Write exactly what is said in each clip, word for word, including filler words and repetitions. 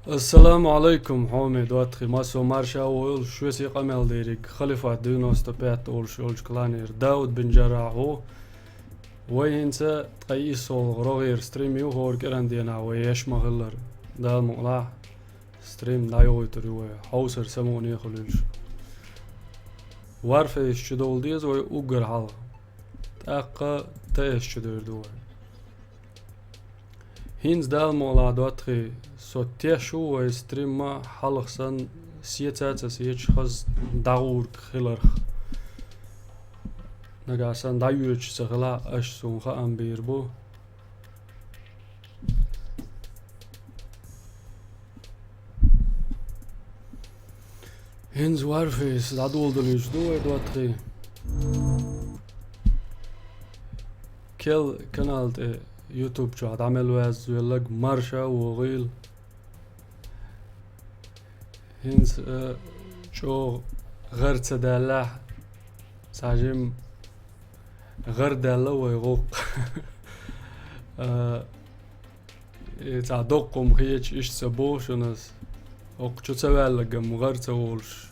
Ассаламу алайкум, хьоме доттагӀий, массо марша а войла, шуьца къамел дерриг Халифат девяносто пять олуш йолчу кланера Дауд бин Джаррахь ву. Вай хӀинца ткъе исс олу рогӀера стрим ю, хӀора кӀиран денахь вай еш ма-хиллара. Дала мукъалахь, стрим дӀайохуьйтур ю вай, хьовсар самукъане хуьлуьйтуш. Варфейс чу довла деза вай уггар хьалха. ТӀаккха ТС чу девр ду вай. ХӀинца Дала мукъалахь, доттагӀий, со теш ву вай стримма хьалха санна сеца а ца сецаш хаза дӀагӀург хиларх. Нагахь санна дӀайоьдуш ца хилахь, аша суна хаам бийр бу. ХӀинца Warface дӀадоладалуьйтуш ду вай, доттагӀий. Кел канал тӀе YouTube чохь дӀа мел ваьзза велларг марша а вогӀийла. ХӀинца, э, чӀогӀа гӀар ца даьллехь, цхьа жимма гӀар даьлла вай гӀуллакх. Э, И цхьа доккха хӀума хеташ иштта ца боху шуна ас. ХӀокху чу ца ваьлларг-м гӀар ца волуш,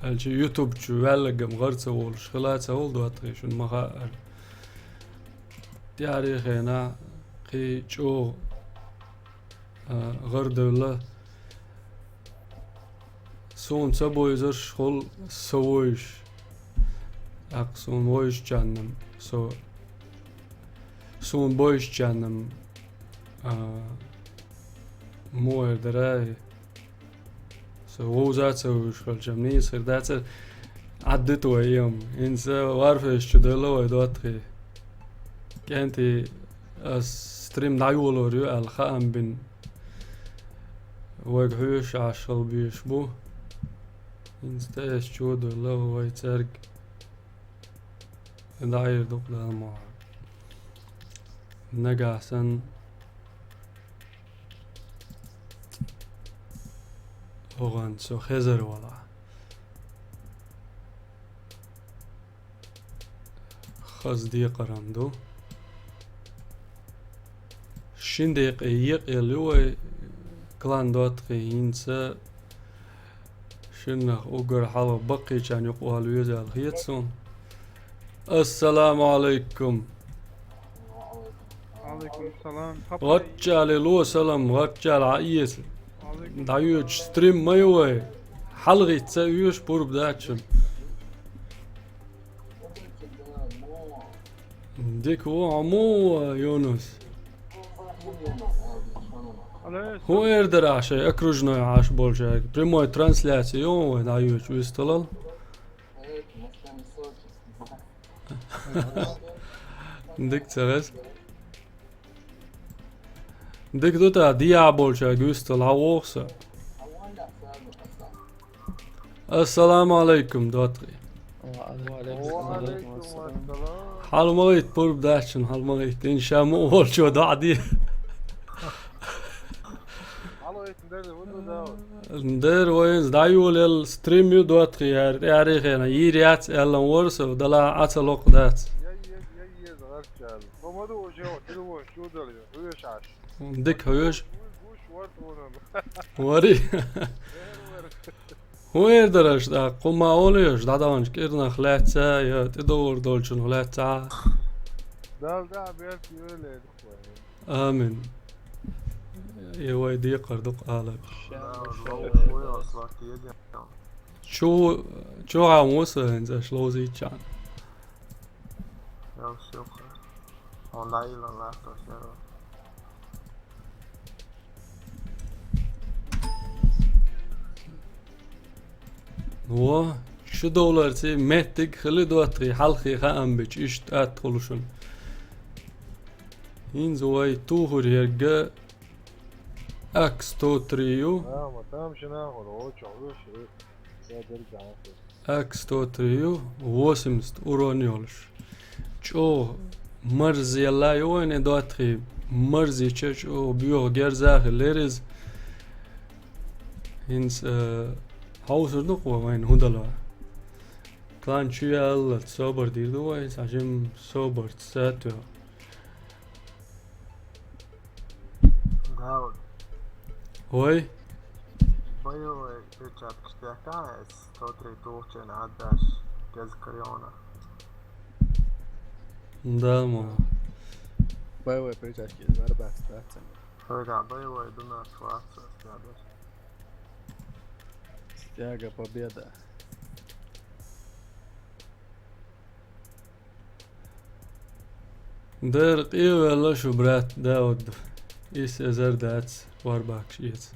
аьлча, YouTube чу ваьлларг-м гӀар ца волуш хила а ца волу, доттагӀий, шуна ма хаъара. ТӀаьхьарчу хенахь кхин чӀогӀа, а, гӀар девлла. Суна ца бовзарш хуьлу со вовзуш. ТӀаккха суна вовзучарна-м со, суна бовзучарна-м, а, муха эр дара, со вовза а ца вовзуш хилча-м нийса хир дацара. Ӏаддита вай и-м. ХӀинца Warface чу девлла вай, доттагӀий. КӀентий, ас стрим дӀайолор ю аьлла хаам бина. Вайга хьоьжуш Ӏаш хила безаш бу. ХӀинца ТС чу а девлла вай цаьрга. ДӀаийр ду-кх, Дала мукъалахь. Нагахь санна, оха со хезар валахь, хаза декхар-м ду. Шина декъе екъаелла ю вай клан, доттагӀий, хӀинца шиннах уггар хьалха баккхийчарна юкъа вала веза аьлла хета суна. Ассаламу алайкум. Алейкум салам. ГӀаччале ло салам, гӀаччале Ӏа эца. Алейкум. ДӀайоьдуш стрим ма ю вай. Хьалхица ца оьшу, пурба дац шуна. Дика ву, хьо муха ву, Юнус? ХӀун эр дара ахь шайн окружной Ӏаш болчаьрга? Прямой трансляция ю вай дӀайоьдуш висталал? Дика ца веза. Дика ду тӀаккха, дехьа болчаьрга вистал, хьан воху со? Ассаламу алайкум, доттагӀий. Ва алайкум ассалам. Хьала ма гӀайта, пурба дац шуна, хьала ма гӀайта. Ин ша мукъа волчо доӀа де. Дера вайна дӀайолаелла стрим ю, доттагӀий, яра тӀаьхьарчу хенахь йийр яц аьлла вара со, далахь Ӏа ца локху дац. Дика хьоьжу. Вари. ХӀун эр дара аша тӀаккха? Кху ма олу аша, дӀадаханчу кӀирнах лаьцна я тӀедогӀур долчунах лаьцна? Амин. И вай декхар ду-кх алар. Чу, чу гӀан ву со хӀинца аша ловзийчарна. Во, чудовларций меттиг хили, доттагӀий, хьалхе хаам бича, иштта атта хуьлу шуна. ХӀинца вай тухур ерга Ак сто три ю. Ак сто три ю, восемьдесят урон йолуш. ЧӀогӀа марзелла ю вайна, доттагӀий, марзича чӀогӀа боьха герза а хилла иза. ХӀинца, э, хьовсур ду-кх вайна хӀун дало. Клан чу яьллалц собар дийр ду вай, цхьа жимма собарца сатоьху. Дауд. Вай? Боевой перчаткаш дехкана эс, то три тухчен аддаш, кез кариона. Да, мо. Боевой перчатки, барбас, да, цен. Хага, боевой дунас ватсас, да, да. Стяга победа. Дер къевелла шу, брат Дауд. Ис эзар дац, варбакш ец.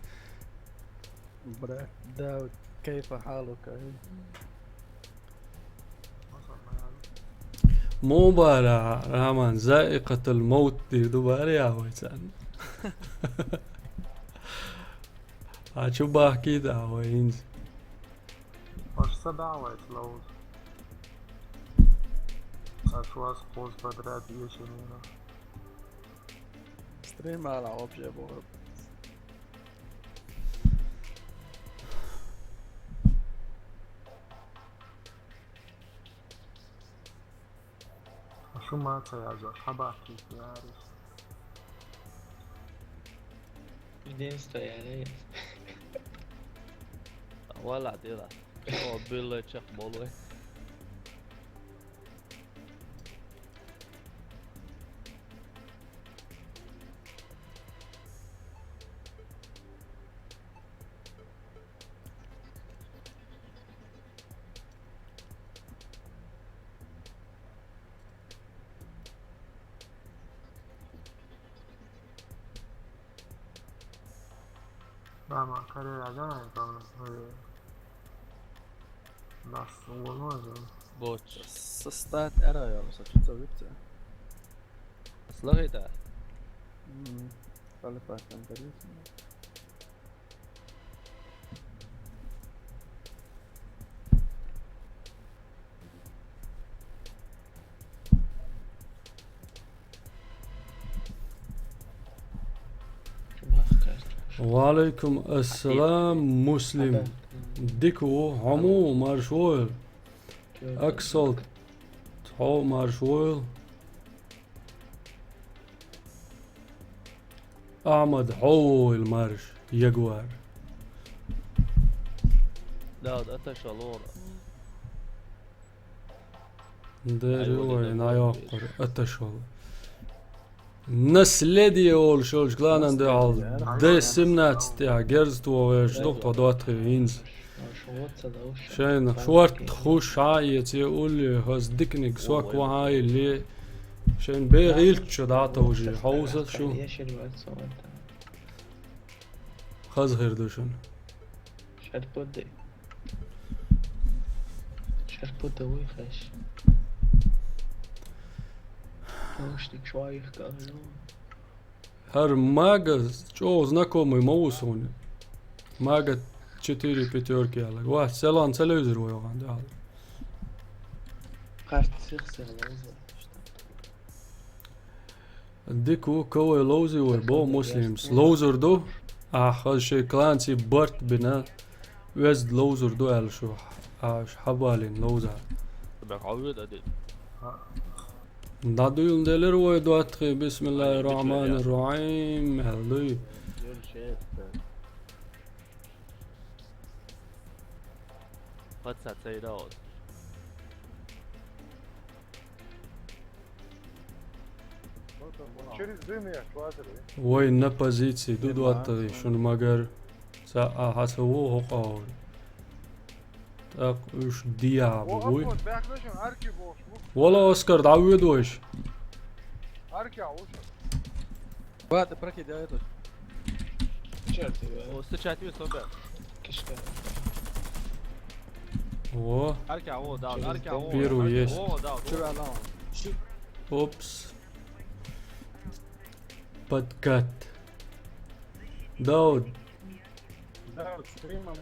Брат Дауд, كيف حالك؟ Мубара, Раман, заикъатул мовт дир ду бара я вай цан. А чу бахки да вай инз. Аш са баьллайт ловз. Аш вас поз подряд ешенина. Стрим ала вообще бор. Шу ма ца яза, хабар кис ярис. Ден стояли. Вала дела. О, билла чакъ болуй. Ма, ма, каре яза, ма, ма, ма. Бас, уллу ма, ма. Боч. С-, стат эра я, са чу ца вица. Слухай, да. М, калифа там, конечно. Ва алейкум ассалам, Муслим. Дика ву, хьо мо ву, марш войла. Аксолт, хьо марш войла. Ахьмад, хьо войла марш, Ягуар. Да, да, это шалора. Дери вай, на йоккхур, это шал. Наследие олуш йолчу кланан дуьхьал, Д семнадцать тӀехь герз тохуш ду тхо доттагӀий хӀинца. Шайна шорта хуш хьан а эце улле, хаза диканиг сок вахьан а йилле, шайна беха йилччу дӀа а товжий, хьовса шу. Хаза хир ду шуна. Шарпуди. Шарпуди вуй хаш. Наушник швайх кагъо. ХӀара Мага чӀогӀа знакомый ма ву суна. Мага четыре пятёрки аьлла. Ва, селан ца левзар вай вахана дуьхьал. Къарт сих селан. Дика ву, ковай ловзий вай, боху Муслимс. Ловзур ду? Ахь хаза шайн кланций барт бина, оьзда ловзур ду аьлла шу, ахь шу хьабалийна ловза. ДӀадуьйла делира вай доттагӀий, бисмиллахир-рахманир-рахим, аьлла дуй. Паца цайра оцу. Вай на позиции ду доттагӀий, шуна магар ца а хьаса ву хӀокху агӀор. ТӀаккха уьш дехьа бу вуй. Вала, Оскар, дӀавоьду вайша. Ва, тӀе прокидывает. Черт, о, встречать весь, ребят. Кишка. О. Арка, о, да, арка, о. Первый есть. О, да, чё, да. Опс. Подкат. Дауд. Дауд, стримом.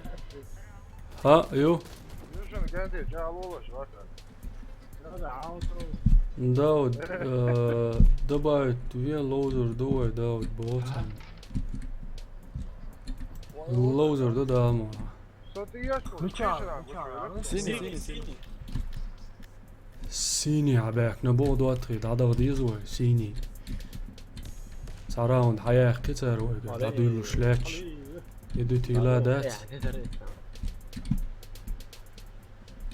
Ха, ю. Южин Ганди, чё, алолаш, вака. Да, вот, э, добавить вен лоузер, давай, да, вот, болцан. Лоузер, да, да, ма. Синий, синий, синий. Синий, а бэк, на бо дуатри, да, да, вот, есть, синий. Цхьа раунд хьаяьккхи цара вайга, дӀадуьйлуш лаьтташ. Иду тила дац.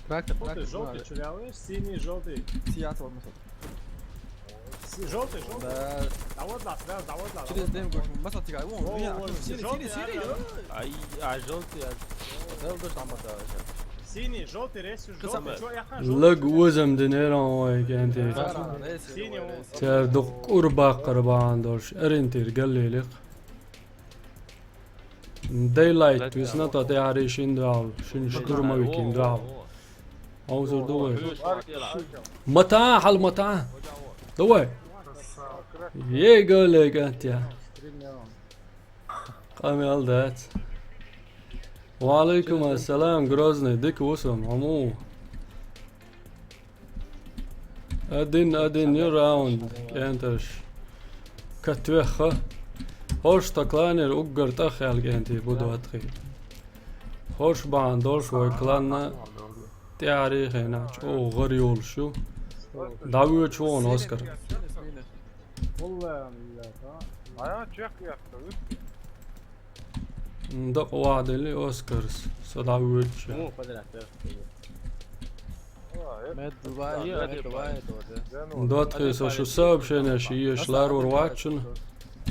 Трактор, Вот ты трактор. желтый, чё делаешь? Синий, желтый. Сият вот мы тут. С- Желтый, желтый. Да, Да вот ладно, да, да вот ладно. через дым гуш. Масал тига. Вон, Вон, вон, вон, синий, желтый, синий, синий. а, Ой. Ай, а желтый, а... Дал дождь там потом. Синий, желтый, рез, Кыса желтый. Чё, я хожу, Лаг желтый. Возом динерон вой кенти. Сара, да, если Синий его, вон. если Цар его. дук урбак рбан долш. Эринтир галлилик. Daylight висна то тяри шин дуал. Шин шкурма викин дуал. Аузур дугой. Мата, хал мата. Давай. Ей галлик антия. Къамел дац. Ва алейкум ассалам, Грозный, дик вусум, аму. Один, один, ю раунд, кенташ. Катвеха. Хош такланер уггар тахял кенти буду атхи. Хош бан долш вой кланна тяри хена чо гар ёлшу. Давю чон Оскар. Валлахи, блядь, а. А я чек я кто? Дак вадели Оскарс. Садавюча. Ну, подряд, да. А, это Мед бывает, Да, мед да, бывает, вот, да. да ну. Дотхи со шу сообщение ши еш ларвар вачун.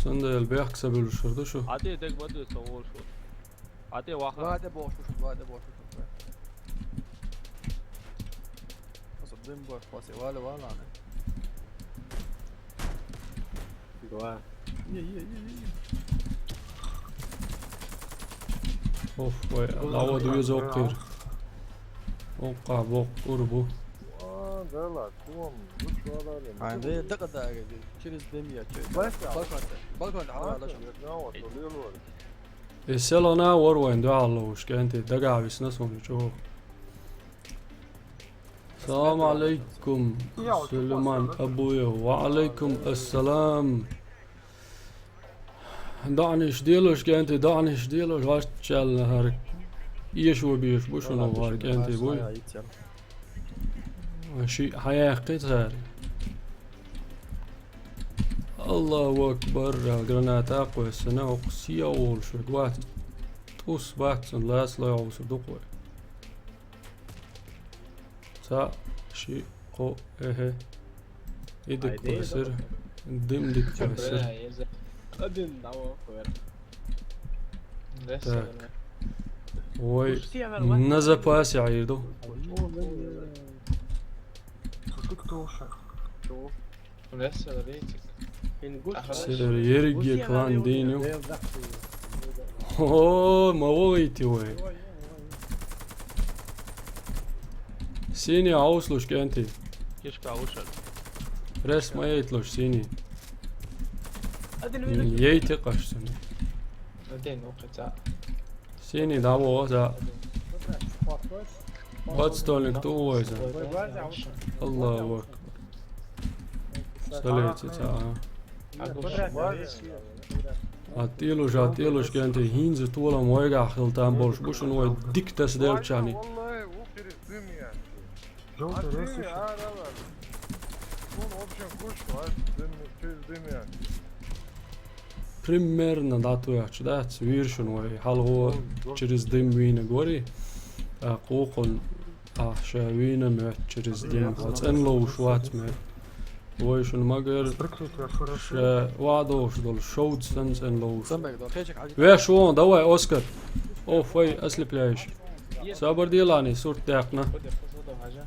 Сандел бяхк сабюл шурду шу. А ты так воды со волшу. А ты ваха. Два де бош, два де бош. Просто дым бош, после вали вала. Два. Е, е, е, е. Оф, вай, лава дуюз окир. Окка бок урбу. А, да ладно, кум, лучше ладно. А, да, да, да, через дым я чё. Бача. Балкон, балкон, ала, ала. Эселана ворвайн дуаллоуш кенти дагавис насун чо. Салам алейкум, Сулейман Абуев. Ва алейкум ассалам. Даниш делош кенти, даниш делош ваш чална хар. Иеш вобиеш бушуно вар кенти буй. Ши хаяхкитар. Аллаху акбар, граната къвесна, ох, сия волш вегват. Тус батсан лас ла яусу дукъве. Ца, ши, къо, эхе. Идик къвесир, дим дик къвесир. Один, да, вот, квер. Так. Ой, на запасе айду. Ты кто уша? Весело, видите. Сер ерге клан диню. О, ма войти вой. Сини ауслуш кенти. Кишка ушел. Рес ма ейтлуш сини. Ейти къаш сини. Один, ну, хотя. Сини да во, да. Подстольник ту вой за. Аллаху акбар. Салейте ца. А тилуш, а тилуш кенти хинзи тула мойга хил там болш. Бушун вой диктас делчани. Валлахи, у перед дым я. Желтый А рез ты, ещё. А, да ладно. Ну, в общем, кушал, а дым, через дым я. Примерно да туяч, да, виршун вой. Халго через дым вина гори. А кукон а ша вина мет через дым. Хоц эн лоуш вац мет. Вой шун магер Прикрытие хорошо. ша вадош дол шоуд сэн эн лоуш. Самбек, да, хечек, а Веш вон, давай, Оскар. Оф, вай, ослепляешь. Сабар дилани, сурт дякна. Ходи, ходи, ходи, хажа.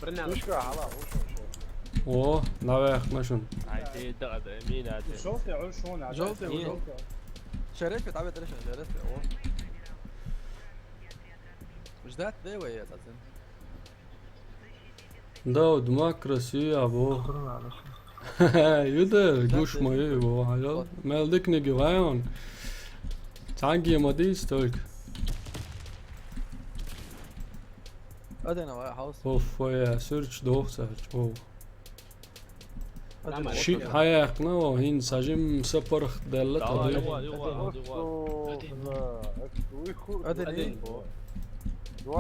Бринал. Слишком, ала, ушел, ушел. О, навех, машин. Ай, ты, да, да, мина, ты. Желтый, а что он? Желтый, Не. желтый. Шерефе, давай дальше, шерефе, о. Ждать, да, его я, татын. Дауд, ма красиво, бо. Юдер, гуш мои, бо. Алло, мел дик не гивайон. Танги мадис только. Один, а, хаус. Оф, я, сюрч дохса, чо. Один. Ши хаяхна, о, хин сажим сапарх делла Давай, тади. давай, давай, давай. Просто на эксклюзивку. Один. Один, бо.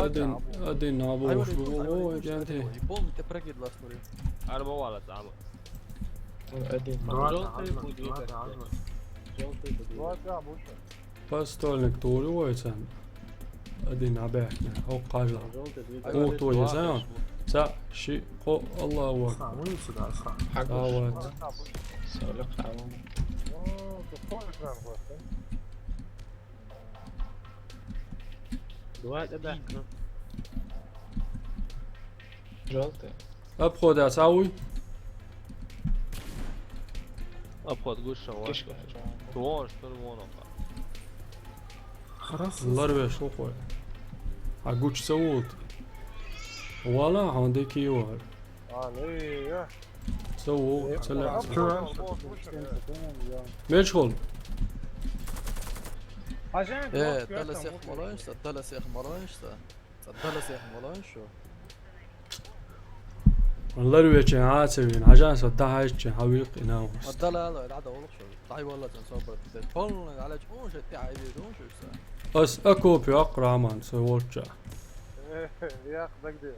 Один, один або, о, янте. Полный ты прыгай два, смотри. Арба вала, там. Один. Два, Желтый да, будет два, как да, раз. два. Постольник тур вай цан. Один абехне, хӀокхажа. Ху то еза. Са, ши, кхо, Аллаху акбар. Са, вай сюда, са. Давай. Саулик, хавам. Давай, давай. Желтый. Обход а сауй? Обход гуш шо. Кишка. Туон, что ли, вон он. Хорошо. Ларвеш лукой. А гуч саут. Вала, он деки вар. А, ну и я. Сау, целя. Мечхол. Э, дала сех малайш, дала сех малайш. Са дала сех малан шо. Ларвечен Ӏацавин, хьажан са дахьайчен хьавикъ инавус. Дала ала, дада олух шо. Дай валла цан собар тиде. Полный, ала чун шо, ти айве жон шо са. Ас окоп якъ Раман, со волча. Э, якъ дагдем.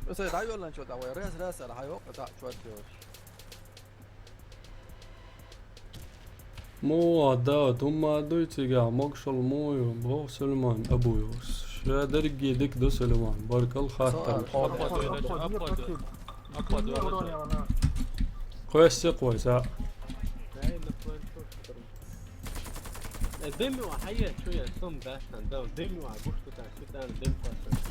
Аса дай валла чо, давай, раз, раз, ала хьайокъ, да, чуат ёш. Муа, да, тумма дуй цига, могшал муй, бо Сулейман Абуевс. Ша дерги дик ду Сулейман, баркал хаттар. Квесте квайса. Деми ва хая чуя сум дашан, да, деми ва гушту та ситан дем кваса.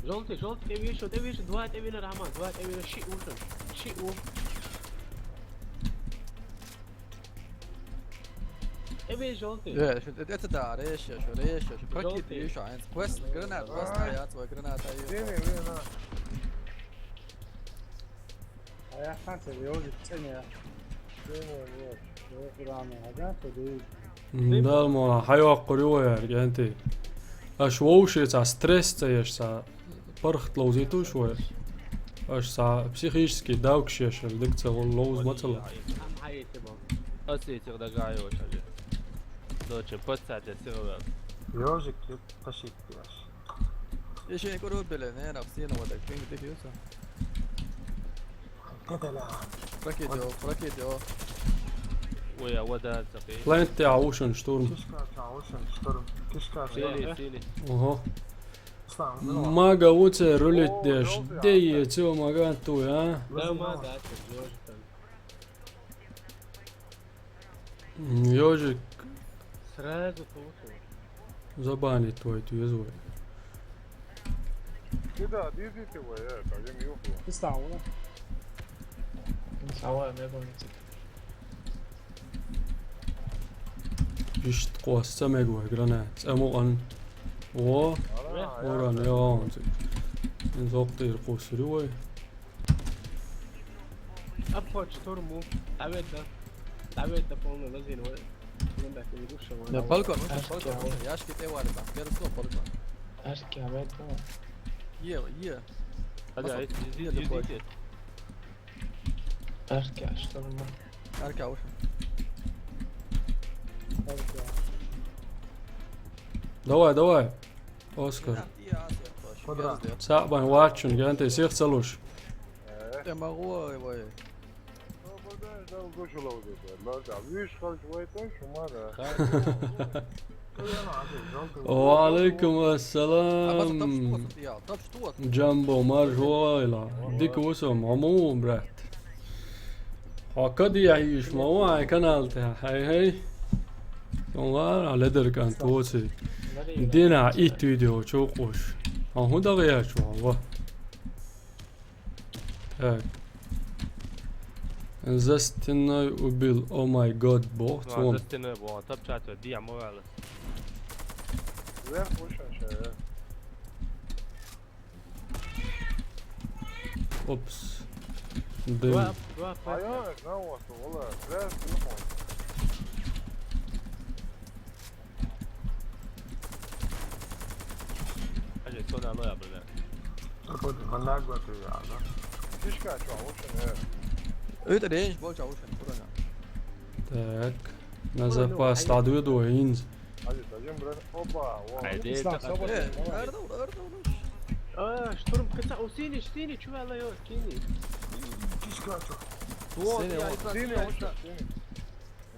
Желтый, желтый, те вижу, те вижу, два те вижу, Раман, два те вижу, ши ушан, ши у. Эбе, желтый. Э, шо, это да, реша, шо, реша, шо, прокид, желтый. Реша, айнс, квест, гранат, квест, ая, твой гранат, ая. Время, время, на. А я хантер, я уже ценя. Время, вот. Вот, рано, а я подаю. М, да, мо, хьайоккхур ю вай, генти. Аш вовши ца стресс ца еш ца. Паргт ловзийтуш вай. Аш са психический давкшешал дик ца вол ловз мацала. Ам хьаете бо. Ас етир дагайо чаби. Доче пацате сирвел. Ёжик, пошли, пляж. Иши куру беле, не, на все на вода, кинг дик юса. Катала. Прокидио, прокидио. Ой, а вода цапи. Планте аушен штурм. Кишка, аушен штурм. Кишка, сели, сели. Ого. Мага вуце рулит деш, де е цо маган ту, а? Ёжик. Сразу получил. Забанит твой, ту езуй. Куда, дизите вы, это, им юху. Ты стал, да? Сава, не помните. Ишт къоасца мегой гранат. ЦӀа мукъан. О, оран, я он цик. Ин зокътир къусури вай. Апхо штурму. Давид да. Давид да полный лазин вай. Мин да кин гуша вай. Я балкон, балкон. Яшки те вари там. Персо балкон. Яшки, а это. Е, е. Хада, изидите. Аркаш, нормально. Аркаш. Давай, давай. Оскар. Сабан вачун, гантей сих цалуш. Тема гой, вай. Ва алейкум ассалам. Джамбо, маржвайла. Дик вусум, аму, брат. Хьо кад яхьийш ма вай канал тӀа, хьай-хьай. Сон вара ледеркан тоци. Дина ит видео чукъуш. Хьо хӀун дагӀа яч ван ва? Так. За стеной убил, о май год, бог. Ну, а за стеной был, а топчать вот, диа моралес. Вверх вышел, ща, э. Опс. Дым. Два, два, пять. А я знал, что, вала, вверх, телефон. Hadi, son alo ya, bro. Hadi, managua tu ya, no? Фишка, чё, лучше, э. Это рейндж больше, лучше, куда? Так. На запас ладу иду, инз. Hadi, дадим, брат. Опа, вау. Hadi, Исламский. Э, Эрдал, Эрдал. А, штурм, кыца, у, синий, синий, чё, ала, ё, синий. Фишка, чё? Вот, синий, я, вот. Синий, лучше, синий.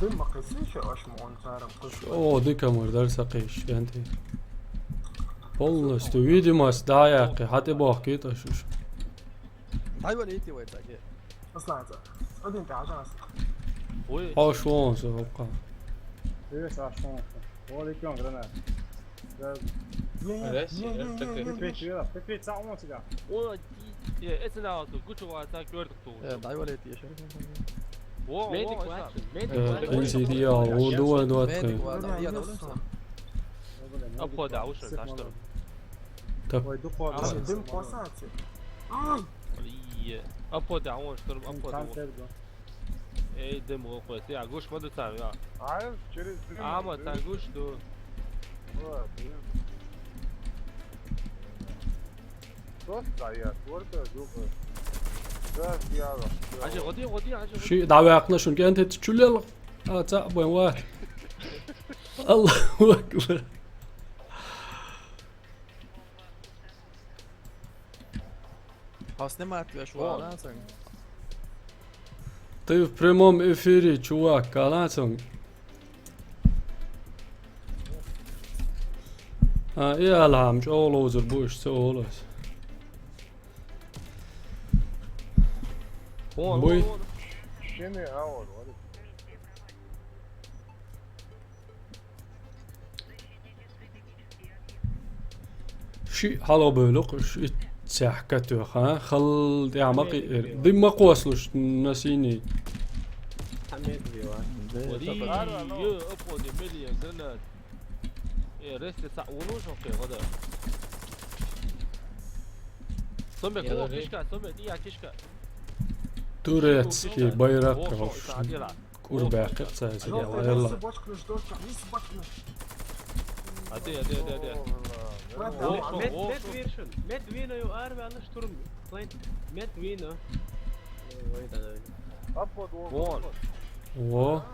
Дым ма кхийсий шо, аша ма он царам кхуьш. О, дика мур дар са кхийш, кӀентий. Полностью видимость дӀаяьккхи, хьатӀебохкийта аша уж. ДӀайолийта вай цаӀ. Аслан цаӀ. Один тӀе хьажа ас. Ой. Хьо шуна со хӀокху. Вес аш шуна со. Вон иккион гранат. Раз. Е, е, Раз, е, так е, и- так. Пипец, Пипец, цаӀ вон цигахь. О, е, эцна алсу, гучу ваца, кёрту. Э, дӀайолийта шу. Во, во, медик вац, медик вац. Э, Н С Д А, о, дуа, дуа, медик вац, я, я, я. Обхода, уж, так что. Так. Ой, дукха. А, дым кхоссаций. Е. Обхода, он, штурм, обхода. Эй, дым, о, кхоссий, я, гуш, ма ду царна, я. А, через дым. А, ма, царна гуш ду. Вот, блин. Просто я, только зубы. Да, дьявол. Хьажа, гӀо де, гӀо де, хьажа, гӀо де. Шиъ дӀаваьккхина шуна, кӀентий, чу лела. А, цаӀ бен вац. Аллаху акбар. Хьо снимать веш ван, а, цунга? Ты в прямом эфире, чувак, калацам. А, и алхьам, чӀогӀа ловзур бу уьш, ца олу ас. Вон, Буй. Вон, вон. Шинне а вон, вон. Шиъ хьалабевлла кхуьш, итт цехь катоьхна, халла тӀехь ма кхиира. Дим ма кхоссалуш, насийний. Хьамед вела. Ой, ё, обходи, мели, гранат. Э, ресте цхьаъ вулуш, окей, гӀо да. Сомбе, кишка, Сомбе, дия кишка. Турецкий байрак. Кур баьккхира цаьрца, я, валла. Аде, аде, аде, аде. Мед, мед вийна шуна. Мед вийна ю арваьлла штурм. План. Мед вийна. Вон. Во.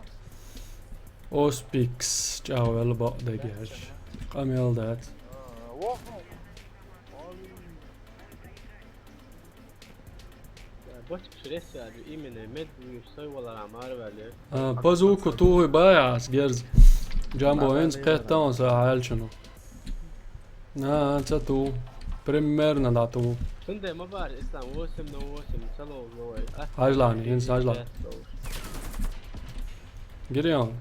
Оспикс, чӀагӀвелла бакъдерг яц. Къамел дац. Бочкаш ресяду именно мед вуьйш сай валара мара ваьлла. А, по звуку тухуй бай ас герз. Джамбо, хӀинца кхетта сан хьаьлчано. А, ца ту. Примерно да ту. Цунде ма бара, Ислам, восемь на восемь, ца ловза вай. Хьажлани, хӀинца хьажла. Гирион.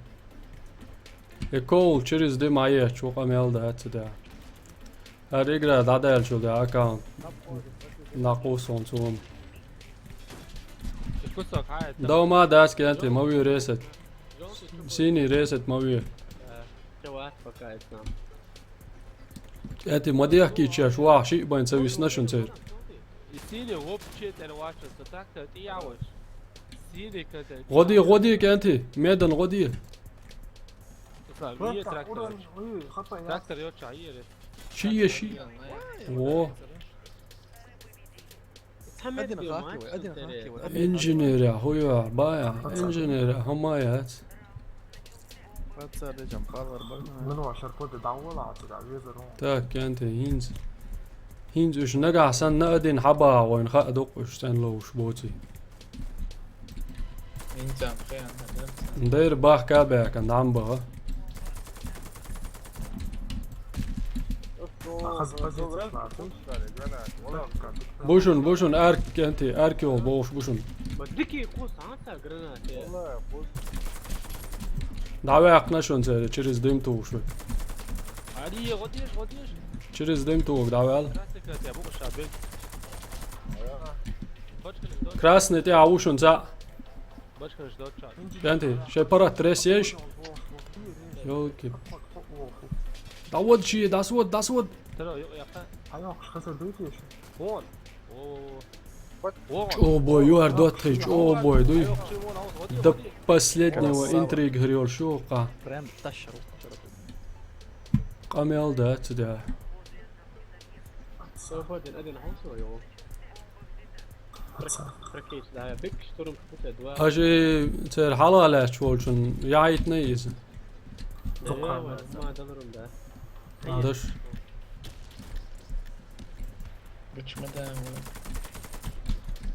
Э, кол через дым а ечу, къамел дац, да. ХӀара игра дӀадаьллачул да аккаунт. Накъусон цунна. Дома дац, кӀентий, ма вуьй ресет. Синий ресет ма вуьй. КӀентий, ма дехкийчеш, ваха шиъ бен ца висна шуна церан. И синий вообще тӀера вача, со так-то тӀе яваш. Синий катер. ГӀо де, гӀо де, кӀентий, медан гӀо де. Трактор, трактор. Трактор йоцу хьан. Ши е, ши. Во. Один хакивай, один хакивай. Инженерия, хӀу ю, бая, инженерия, хӀума яц. Пацан, бежам, халвар бар. Мин вашар поде давала, а туда везер. Так, кӀентий, хӀинца. ХӀинца уьш нагахь санна а дина хьабаха вайна хаа дукха уьш цӀена ловш боций. Дайра бахка баьхкан дӀа ма баха. Бушун, бушун, арк, кӀентий, арк йолу бохуш бушун. Дикий кхус, а, ца гранате. ДӀаваьккхина шуна церан, через дым тухуш вай. Ари, гӀо деш, гӀо деш. Через дым тухуш, дӀаваьлла. Красный тӀе а вушун цхьаъ. КӀентий, шайн парат трес еш? Ёлки. ДӀавода ши, дӀасавода, дӀасавода. ЧӀобой, ю ар доттхий, чӀобой, дуй. До последнего интрига хир йолуш ю хӀокхахь. Прям ташру. Къамел дац, да. Аша церан хьала лаьтташ волчун яхьийтина иза. Даш.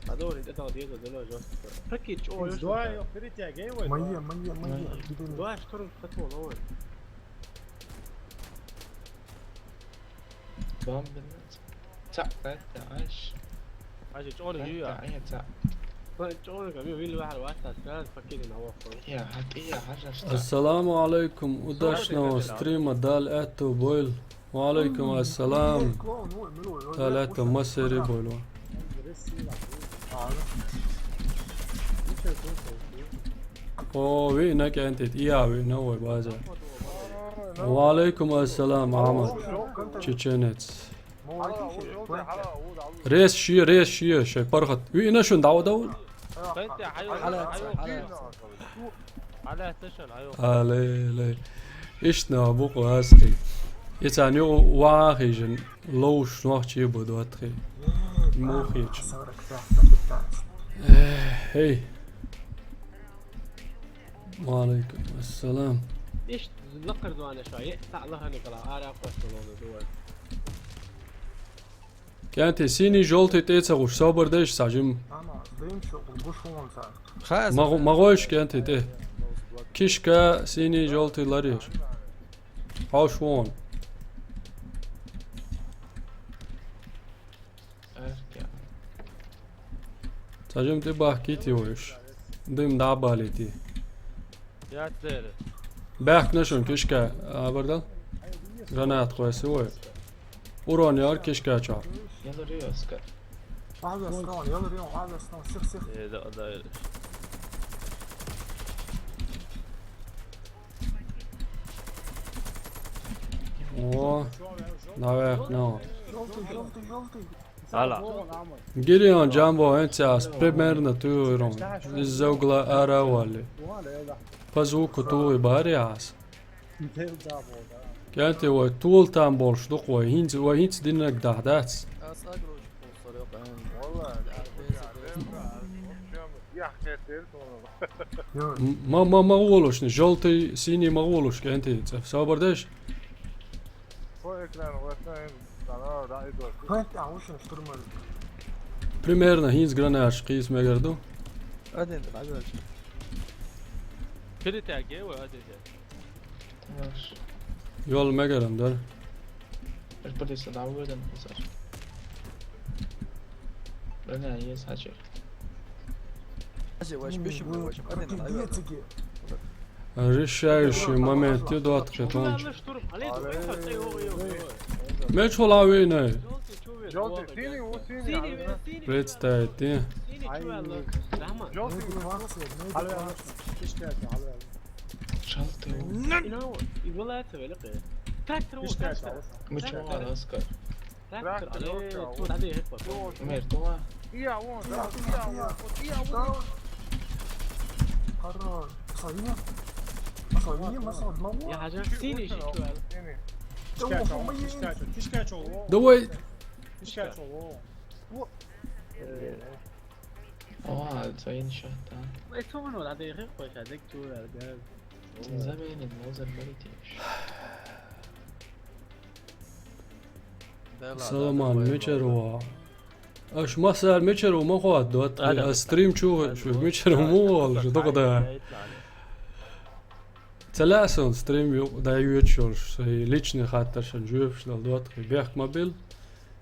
هذول انت تاخذ يده دول جوست. فكي تشوف. Из доа, ё, перетягивай, Мои, доа. Мои, мои. Доа штурм فتوى الاول. Бомбы. Цаъ, цаъ, цаъ, аш. Аш чони Цаъ, ю я. Цаъ, цаъ. Чони ками вил вахар вата сказ факин на вахо. Я, хат, я, хажа шта. Ассаламу алейкум. Удачного стрима, Даль Эту Бойл. Ва алейкум ассалам. Даль Эту Масери Бойл. О, ви на кентит, я ви на вой база. Ва алейкум ассалам, Ахмад. Чеченец. Рес ши, рес ши, шай пархат. Ви на шун дава дава. Але, але. Ишна буква аски. Ицани вахи жин лоуш нохчи будватхи. Мохич. Эй. Ва алейкум ассалам. Ишт лакар дуана шай. Та лахани кала ара квас лону дуа. Кенти синий, желтый тӀе ца гуш, собар деш сажим. Ана, дым шо, гуш вон ца. Хаз. Магу-, магойш кенти тӀе. Кишка синий, желтый лариш. Хауш вон. Сажим тӀе бахкити войш. Дым дабалити. Я цере. Бахк нашун кишка, а, бардал? Гранат хойси вой. Урон яр кишка ча. Я на риоска. Ага, стон, я на рион, ага, стон, сих, сих. Э, да, да. О, наверх, но. Желтый, желтый, желтый. Ала. Гирион Джамбо, энциас примерно туйрон. Из-за угла ара вали. По звуку туй бариас. Кенти вой тул там больше, дук вой хинц, вой хинц диннек дахдац. М-, ма, ма, ма волошни, желтый, синий ма волош, кенти, ца, собар деш? По экрану, вот, наверное, канал, да, и то. Примерно хинц гранаш, кис мегарду. Один, один. Перетягивай, один. Хорош. Йол мегарам, да? Бир подесте дав гойдум, мисал. Бир не, есть хачер. Хачер, ваш, бешим, ваш, один, один. Решающий момент, ти дуат хетон. Меч хула вине. Желтый, синий, у, синий. Представьте. Желтый, у. Жалты. Трактор, трактор. Мычуал, Оскар. Трактор, але, тут, але, хепа. Мэр, туа. Я, вон, я, вон, вот, я, вон. Хорош. Савиня? Савиня, мы с одного? Я хожу в синий сейчас. Давай. О, это иншата. Это он, вот, а ты их хочешь, а ты кто, да? Забей, не, мозер, берите. Саламан, мечерва. Аш масар мечерва ма хват, дот. А, да, а стрим чу, да, чу да, мечерва да, ма вал, да, жу да, докада. Да, да. Цаласон стрим ю, да, ючор, сай личный хаттар шан жуев шнал дот, бяхк мобил.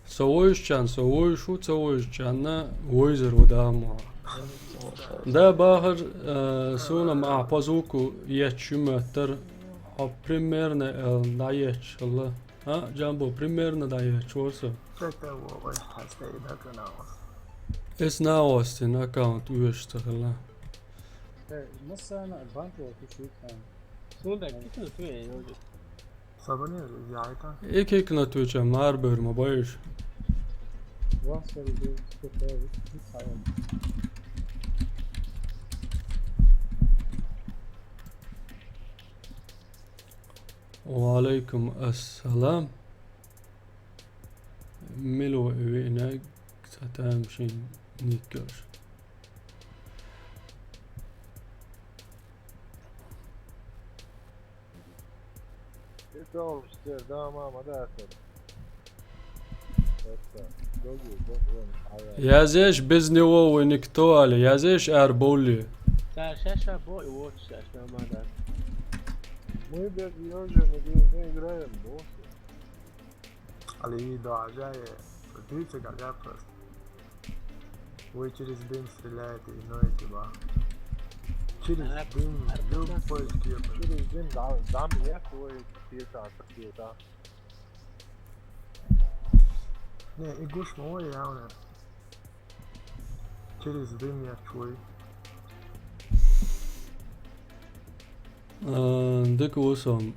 Со войшчан, со войшу, со войшчанна, войзер вудама. Да, бахар, э, сунам а по звуку ячу мэтэр, а примерно, э, да, ячу, ла. А, Джамбо, примерно да я чорса. Эс на остин аккаунт уеш тахла. Э, масана банк вот ещё там. Сунда, китна туе, ёжи. Сабане, яйта. Ик ик на туе, ча мар бер ма боиш. Ван сори бер, что ты, ты хайон. Ва алейкум ассалам. Мило эвенег сатамшин никёш. Это он, что, да, мама, да, это. Язеш, без него вы никто, али язеш, ар боли. Ца шаша бо и вот сейчас нормально. Мы без Ёжа не, не играем, босс. Али и даже, дивіться, как я просто. Вы через дым стреляете, и ноете, ба. Через дым, любой степень. Через дым, да, там я свой пьеса, пьеса. Не, и гуш мой явно. Через дым я чую. Э, дык усом.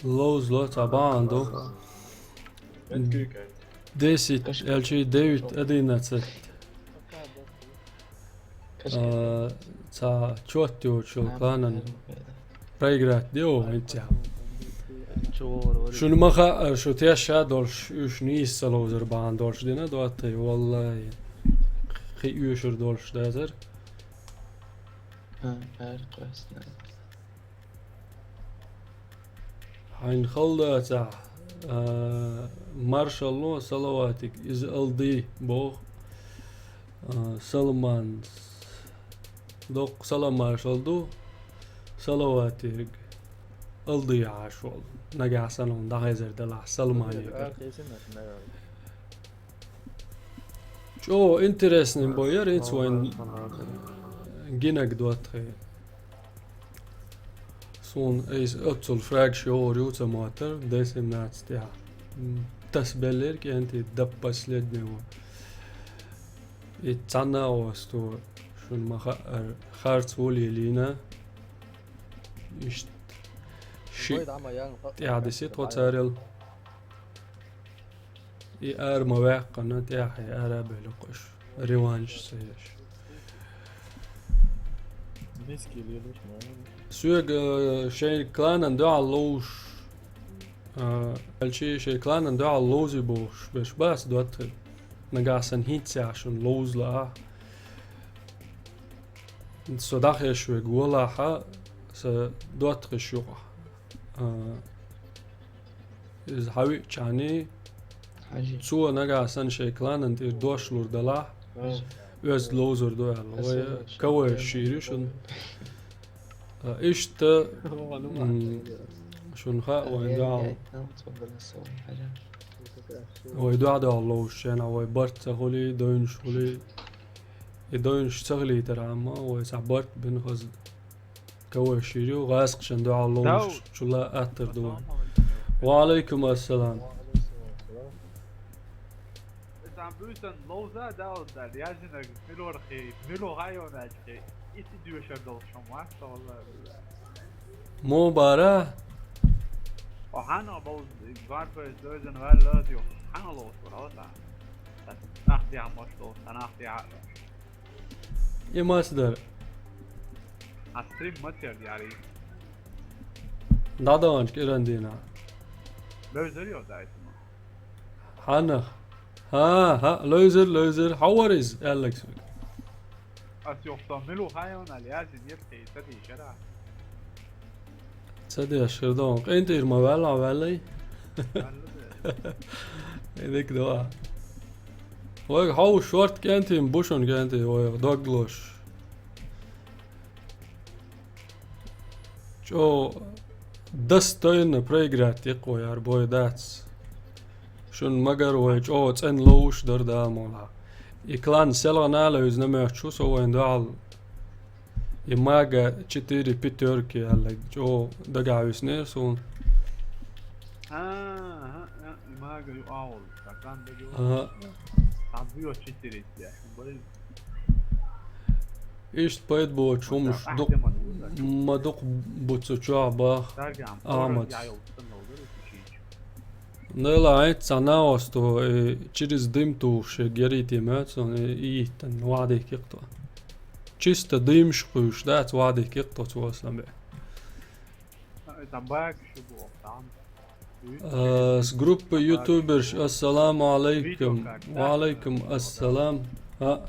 Лоуз ло ца баанду. Десять, элчи девять, одиннадцать. Э, ца чот йочул кланан. Проиграть дио инца. Шун маха, э, шу тяша долш, уж нийса лоузер баан долш дина, доаттай, валлахи. Хи уйшур долш дазер. Хьайн халда ца, э, маршалло салаватик, из алды бох. Э, Салман, доккха салам маршал ду, салаватик, алды яшвал. Нагахь санна дахезар дала Салман егар. Чо интересный бояр, инц вайн гинаг доатхе. Сун эйс оцул фраг шиор юца мотор, Д семнадцать я. Тас беллер кенти до последнего. И цана осту шун маха харц воли лина. Ишт ши тяда си тхо царел. И ар ма ваьккхана тяхье ара белукъуш. Реванш саеш. Соьга, э, шайн кланан дуьхьал ловш. Э, элчи шайн кланан дуьхьал ловзи бохуш, беш бас доттхи. Нагахь сан хӀинца шун ловзла а. Со дахеш вег волахьа, са доттхиш юкъа. Э, Иза хьавиъчани, цо нагахь санна шайн кланан тӀера дош лур далахь, оьзда ловзур ду аьлла. Вай кавай шийри шун. А, иштта, м, шун хаьа вайн дуьхьал. Вай дуьхьа дуьхьал ловзуш шена, вай барт ца хули, дойнуш хули. И дойнуш ца хилийтар амма, вай цхьа барт бина хаза. Кавай шийрю, гӀазкхашан дуьхьал ловзуш чула аттар ду. Ва алейкум ассалам. Сан буьйсан ловза даалдаьлла, яжинаг милор хи, мило гӀайонал хи, ити дуьйшар долчу хӀума вац, валла. Мо бара? О, хьанна болу, гварфейс дойзан ваьлла, ю, хьанна ловзур, о, та? Нах дехьа мош долу, та нах дехьа. И мас дара? А стрим ма тера яри. ДӀадаханчу кӀиран дийнахь. Левзар йо дайсма. Хьанна? ХӀа, хӀа, левзар, левзар. Хьо вара иза, аьллакс вуьга. Ас юха со милу хайона ал язи нет хей, ца дийшара. Ца деш хир ду, къинтӀера ма ваьлла, ваьллий? Ваьлла де. И дика ду. Вайга хьовш шорта кӀентий бу шуна кӀентий, вайга дог луш. ЧӀо достойно проиграть диккхо яр бой дац. Шуна магар вай чӀо цӀена ловш дар да молла. И клан селгӀана левзина моьттуш ву со вайн дуьхьал. И мага четыре пятёрки аьлла, чӀо дагахь виснера суна. А, а, а, и мага ю аул, стакан да ю. Ага. Там бьё четыре, я, бой. Иштта пайда боцу хӀумаш ду-, ма дукха бу цу чохь бах, Ахмад. Нела хьайца цхьа наосто, э, через дым тухуш, э, герийти моьтту, э, и йиттан, ваӀдий кхикхто. Чисто дымаш кхуьйсуш дац, ваӀдий кхикхто цо сан бе. Э, с группы ютуберш, ассаламу алейкум. Ва алейкум ассалам. А.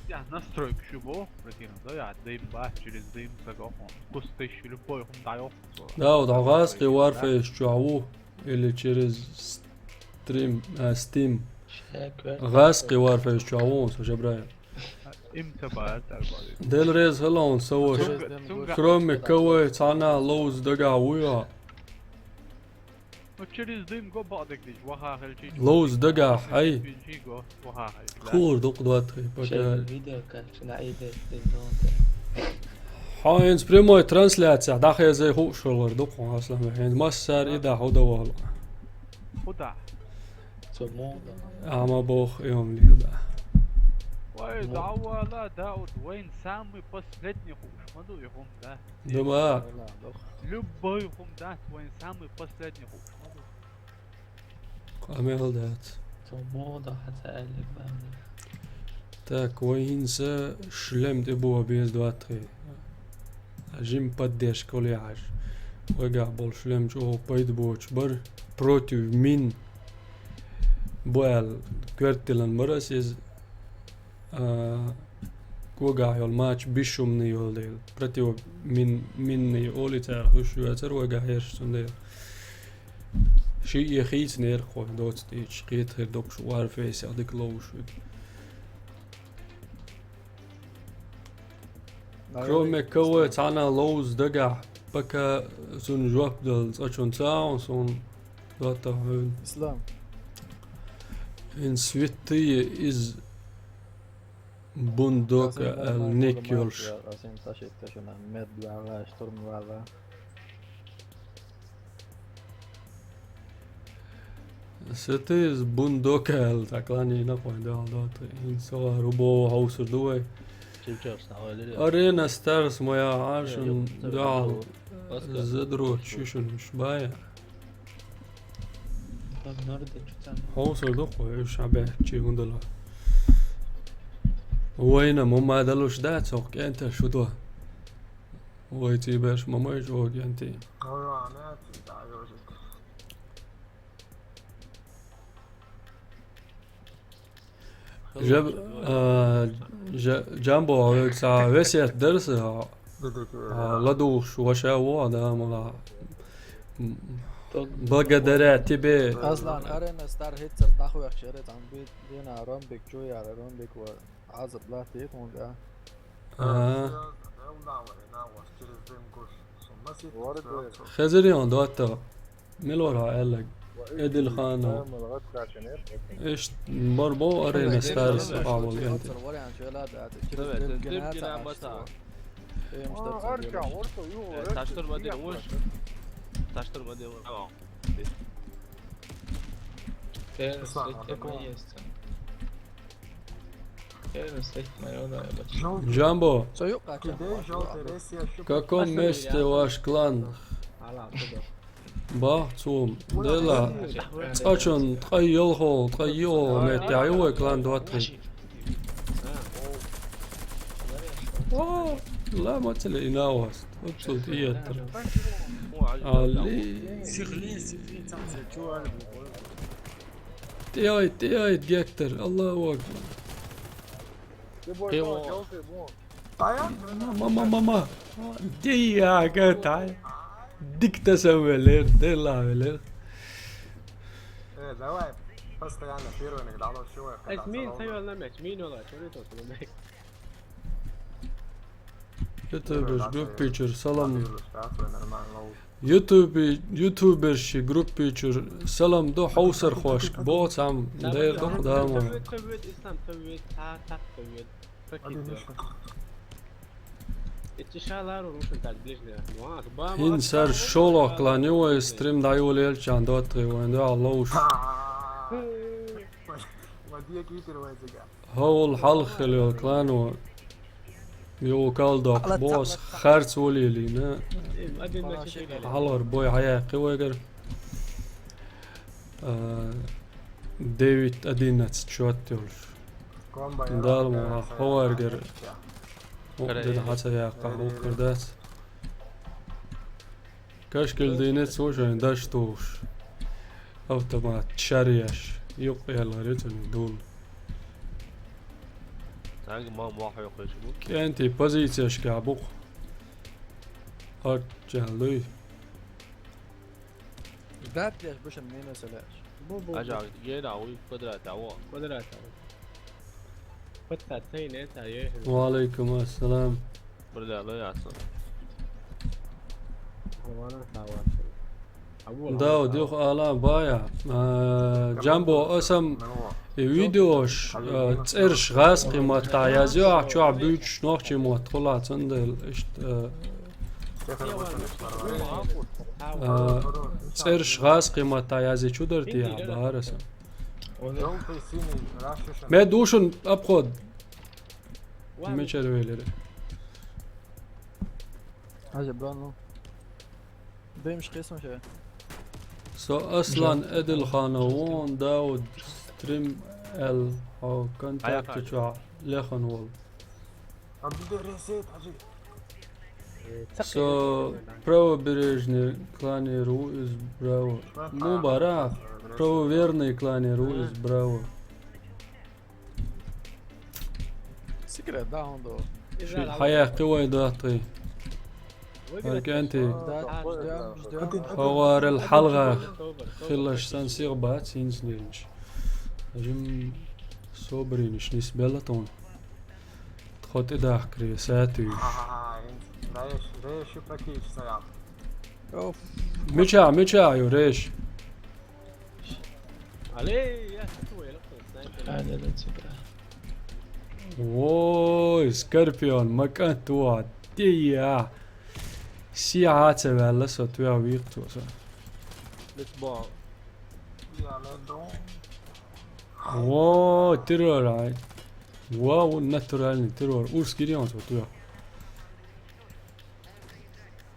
Я настройка шу бо, противно, да, я дым ба, через дым сагоху. Кустыш любой хум даёху. Да, вот гӀазкхи Warface чу а ву, или через стрим, э, Steam. ГӀаскхи Warface чу ву со, Жабраил. Им ца баьр тӀарбале. Дела реза хила хьуна, со воша. Цунга, цунга. Кроме кого цхьаннахьа ловза дагахь вуй хьо? Ну, через дым го бакъдерг дича, ваха хилчи. Ловза дагахь, ай. Го, ваха хилчи. Хуур дукха доттагӀий, пока. Шен видео качу, на иде, ты донте. Хьо хӀинца прямой трансляцехь дӀахезай хууш хилар дукха, Аслан, хӀинца массара и дахь хӀу давала. Худа. Цо муха да? Ама бох, и хӀума леха да. Вай, мо- дӀавала, да, вот вайн самый последний хууш ма ду и хӀума, да? Да ма. Любой хӀума дац, вайн самый последний хууш ма ду. Къамел дац. Цо муха да хьан ца аьлларг бан. Так, вай хӀинца шлем тӀе боху беза доттагӀий. Жим поддержка хуьлу яхьаш. Вайгахь болу шлем чӀогӀа пайда боцуш бара. Против мин бу аьлла, коьртделан бара ас иза. А, когахь йолу мача бишумный йолу дела. Против мин, минный олу цара, хӀуш йоцара вайгахь ерш цундела. Шиъ я хийцинера кхо доцу дийцча, кхета хир доккхуш Warface-ах дика ловзуш верг. Кроме кого цхьаннахьа ловза дагахь, пока цунна жоп дала цкъачунна ца агӀо суна, доттагӀа хьуна. Ислам. Ин святые из бундока аьлла ник йолуш. Ас ин ца шийтта шуна, мед вала, штурм вала. Святые из бундока аьлла, так, ладно, и накъой дала доттагӀий. ХӀинца со рубово хьовсур ду вай. Чимчарс нахойли. Арена Старс моя Ӏашан дала. Задро чуьшунаш бая. Хьовсур ду кхо, уьш хьан баьхчи хӀун дала. Вайна ма ма далуш дац, хӀокху кӀентан шу до. Вай цӀий берш ма майчу вогӀу кӀентий. Жаб-, а, Жа-, Джамбо, хьоьга цхьа весет дара сан, а, ладугӀуш ваша ву, а, да, мала. Благодаря тебе. Аслан, Арена Стар хӀетцар дӀахвехча, ара, цхьана би-, дина Ромбик чу яра, Ромбик вара. Ӏазап латтийта хьуна, а? Ага. Хезирий хьуна, доттагӀа? Мила вара хьан аьлларг? Эдилханов. Иштта бар бу Арена Старс бахьа волу кӀентий. Таштур бадин вуш. Таштур бадин вуш. Джамбо, в каком месте ваш клан? Бах цум, дела, цкъачун ткъа йолхо, ткъа йолхо метте ю вай клан доттагӀий. О, ла мацале инавас, оццул тӀееттар. Али. ТӀеайт, тӀеайт, гектар, Аллаху акбар. Ма, ма, ма, ма. Дияга тай. Дика таса велер, дела велер. Э, давай, постоянно первый нагадало, чего я. Эс мин ца йолу намеч, мин йола, чури тот намеч. Ютуберш группичур салам. Нормально. Ютубе, ютуберши группичур салам ду хьовсархошка, боху цхьамма, дера дукха дама. ХӀинца сар шолгӀа клан ю вай, стрим дӀайолаелча доттагӀий вайн дуьхьа ловш. ХӀовла хьалха хила йолу клано юха калдоккху босс харц волелийна. Хьалхара бой хьаяьккхи вайгара. А, девять одиннадцать счёт йолуш. Дала ма хьо варгара. Хьо дина хьа ца яккха, хьо кара дац. Кашкил дийна ца ву шайн даш тухуш. Автомат шаръеш. Юкъ яллар ю цунна дулла. Цаьнга ма мохь йоккхуьйтуш бу. КӀентий позицешкахь бу-кх. Аччал дуй. Баьттеш бу шайн минус а лаьаш. Бу, бу, бу. Ажа, гена, уй, квадрат, аво. Квадрат, аво. Квадрат, тей, не, та, е. Ва алейкум ассалам. Бирде, ло, ясно. Ва алейкум ассалам. Дауд, юха ала бая. А, Джамбо, асам, э, видеош, э, цӀерш гӀаз къематта язйо, а чохь буьйцуш нохчийн мотт хула цандел, иштта, э, э, цӀерш гӀаз къематта язйи чу дар те, бахара сан. Ме душун обход. Мечер велери. Азе, бро, ну. Бемш кхесун ше. Со Аслан Эдилханов вон, Дауд стрим эл, хьо контакт чохь лехан волу. Со правобережный кланер ву из, браво. Мубарак, правоверный кланер ву из, браво. Секрет, да, он до. Ши хьаяьккхи вай датхи. Аркенти. Ждём, ждём, ждём. Хаварел хьалгӀа хилаш сан сих бац, хӀинца динчу. Жим собаринаш нисбелла тхуна. Тхо тӀедахкаре, сатуьйш. Ага, ага, ага, ин-, реш, реш ю практически саял. Оф. Мича, мича ю реш? Але, я сату, я лоху, снайпер. Ай, да, да, цукра. Вой, Скорпион, ма кӀант ву, дия. Сиха ца ваьлла со, тӀе вийкх цо со. Let's ball. Я, let's go. Во, террор, ай. Вау, натуральный террор. Урс гирион вот я.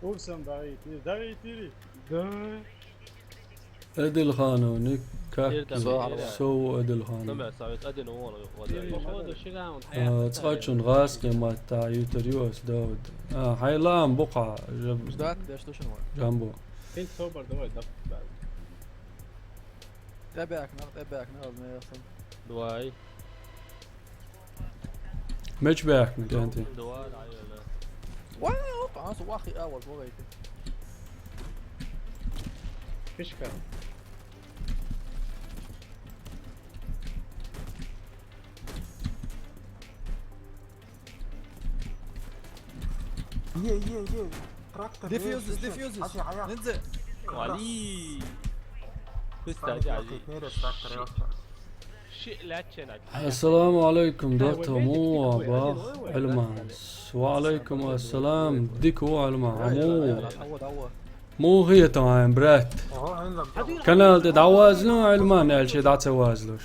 Урсом дави, тири, дави, тири. Да. Эдилханов, ник как Ирда, сов Ирда. Эдилханов. Сам я совет один вон, вот. Тири, моду шиган, а, цӀачун гӀаз къематта ютар ю ас, Дауд. А, хьайлаам букха, жаб-, Ждать, я что шун вай? Джамбо. Ты собар, давай, да. ТӀебаьхкина, тӀебаьхкина, аз ма яхсан. Дуай. Меч баьхкина, кӀанти. Дуай, дуай, дуай. Вау, опа, ас вахи авал, вахи. Фишка. Е, е, е. Трактор. Дефьюз, дефьюз. Аси, ая. Нинзе. Вали. Куста, аси. Нерес трактор, ёпта. Ассаламу алейкум, доктор, му ва ба Ӏилман. Ва алейкум ассалам, дика ву Ӏилман, аму. Муха хеташ, брат? Канал тӀе дӀавазлу Ӏилман аьлча, дӀа ца вазлуш.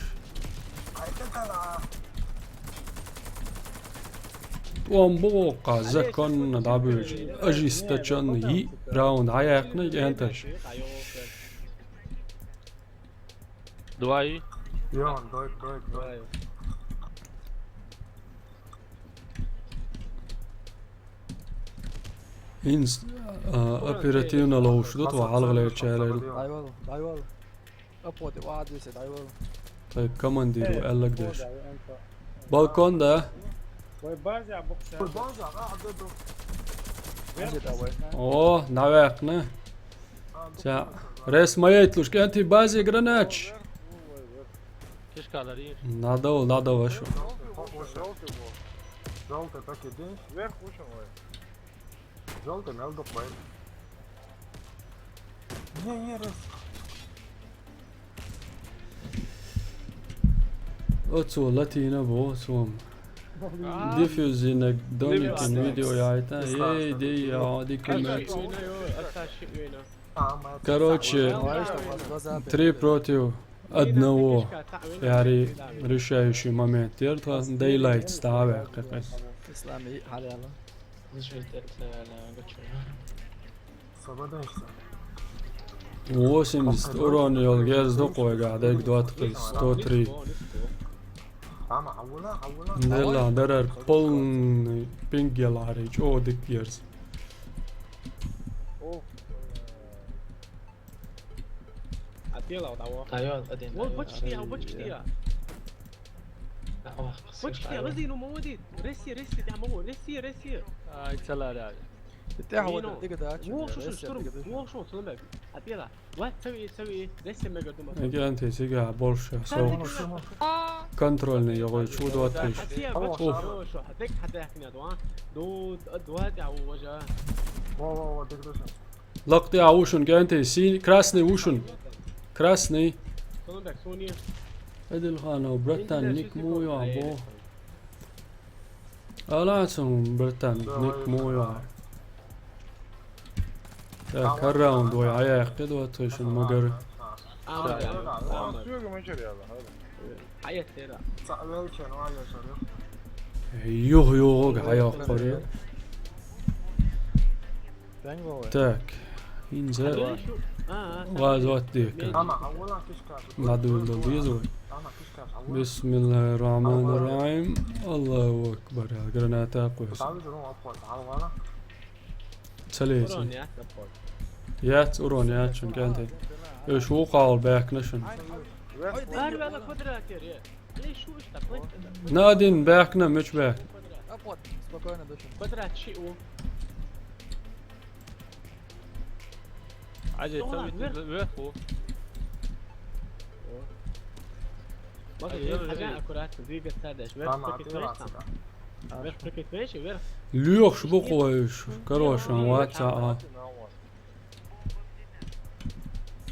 ТӀом бу воккха, законна дӀабуьйчу, ожесточённый йиъ раунд дӀаяьккхина кӀенташа. Дуай. Йон, дойк, дойк, дойк. ХӀинца, а, оперативно ловш ду тхо хьалхалерчаьрел. Дайвал, дайвал. Апоти, вадисе, дайвал. Тхайн командир ву аьлларг деш. Балкон, да? Вай база бокса. База, а, а, да, да. База, да, вай. О, дӀаваьккхина. Ца, рес ма яйтлуш, кӀанти базе гранач. Кишкалари. Надо, надо вашу. Жёлтый, так и день. Вверх ушел, вай. Жёлтый, мел дукъ вай. Не, не, рес. Оцо латийна бо, оцо. Диффюзинг, Домикин видео яйта. Ей, дей, я, дикин меца. Короче, три против одного. Яри решающий момент. Яртха Дейлайт ставя, как раз. Восемьдесят урон йолу герз ду кхойгахь, дерг доттагӀий, сто три. Делла дарар полный пинг ялахьарий, чӀогӀа дика герз. А делал, да, вот. Дайвал, один, вот, дайвал, почти, а, один, почти, да. А, ох, почти, а, слушай, один, ну, молодец. Ресси, ресси, да, молодец. Ресси, ресси. Ай, цала, да. Te hawa da diga da. Wo shu shturm, wo shu shturm bak. Atira. Wa tsawi, tsawi, desse mega duma. Ege ante siga bolsha. So. Kontrolni yogo chu do tish. Uf. Dek hada hina do. Do, do ta wo waja. Во, во, во, дигдош. Лакъти а ушун генти, си, красный ушун. Красный. Эдил хана, братан, ник муя, бо. Алацун, братан, ник муя. Так, хар раунд вай, ая, къид ватышун, магар. Сюргү мөчөр яла. Ая, тера. Юх, юх, ая, къори. Так, инза. Газ ват дика. Надул дул дизу. بسم الله الرحمن الرحيم. الله أكبر. Граната къойс. Цалейца. Яц урон яц шун кенте. Э, шу къал бакна шун. На один бакна, муч бак. Спокойно, души. Квадрат ши у. Аде, цави вверх. Аккуратно двигаться дальше. Вверх прикрепляешь, вверх. Лёх, шубу ховаешь. Короче, вот, а.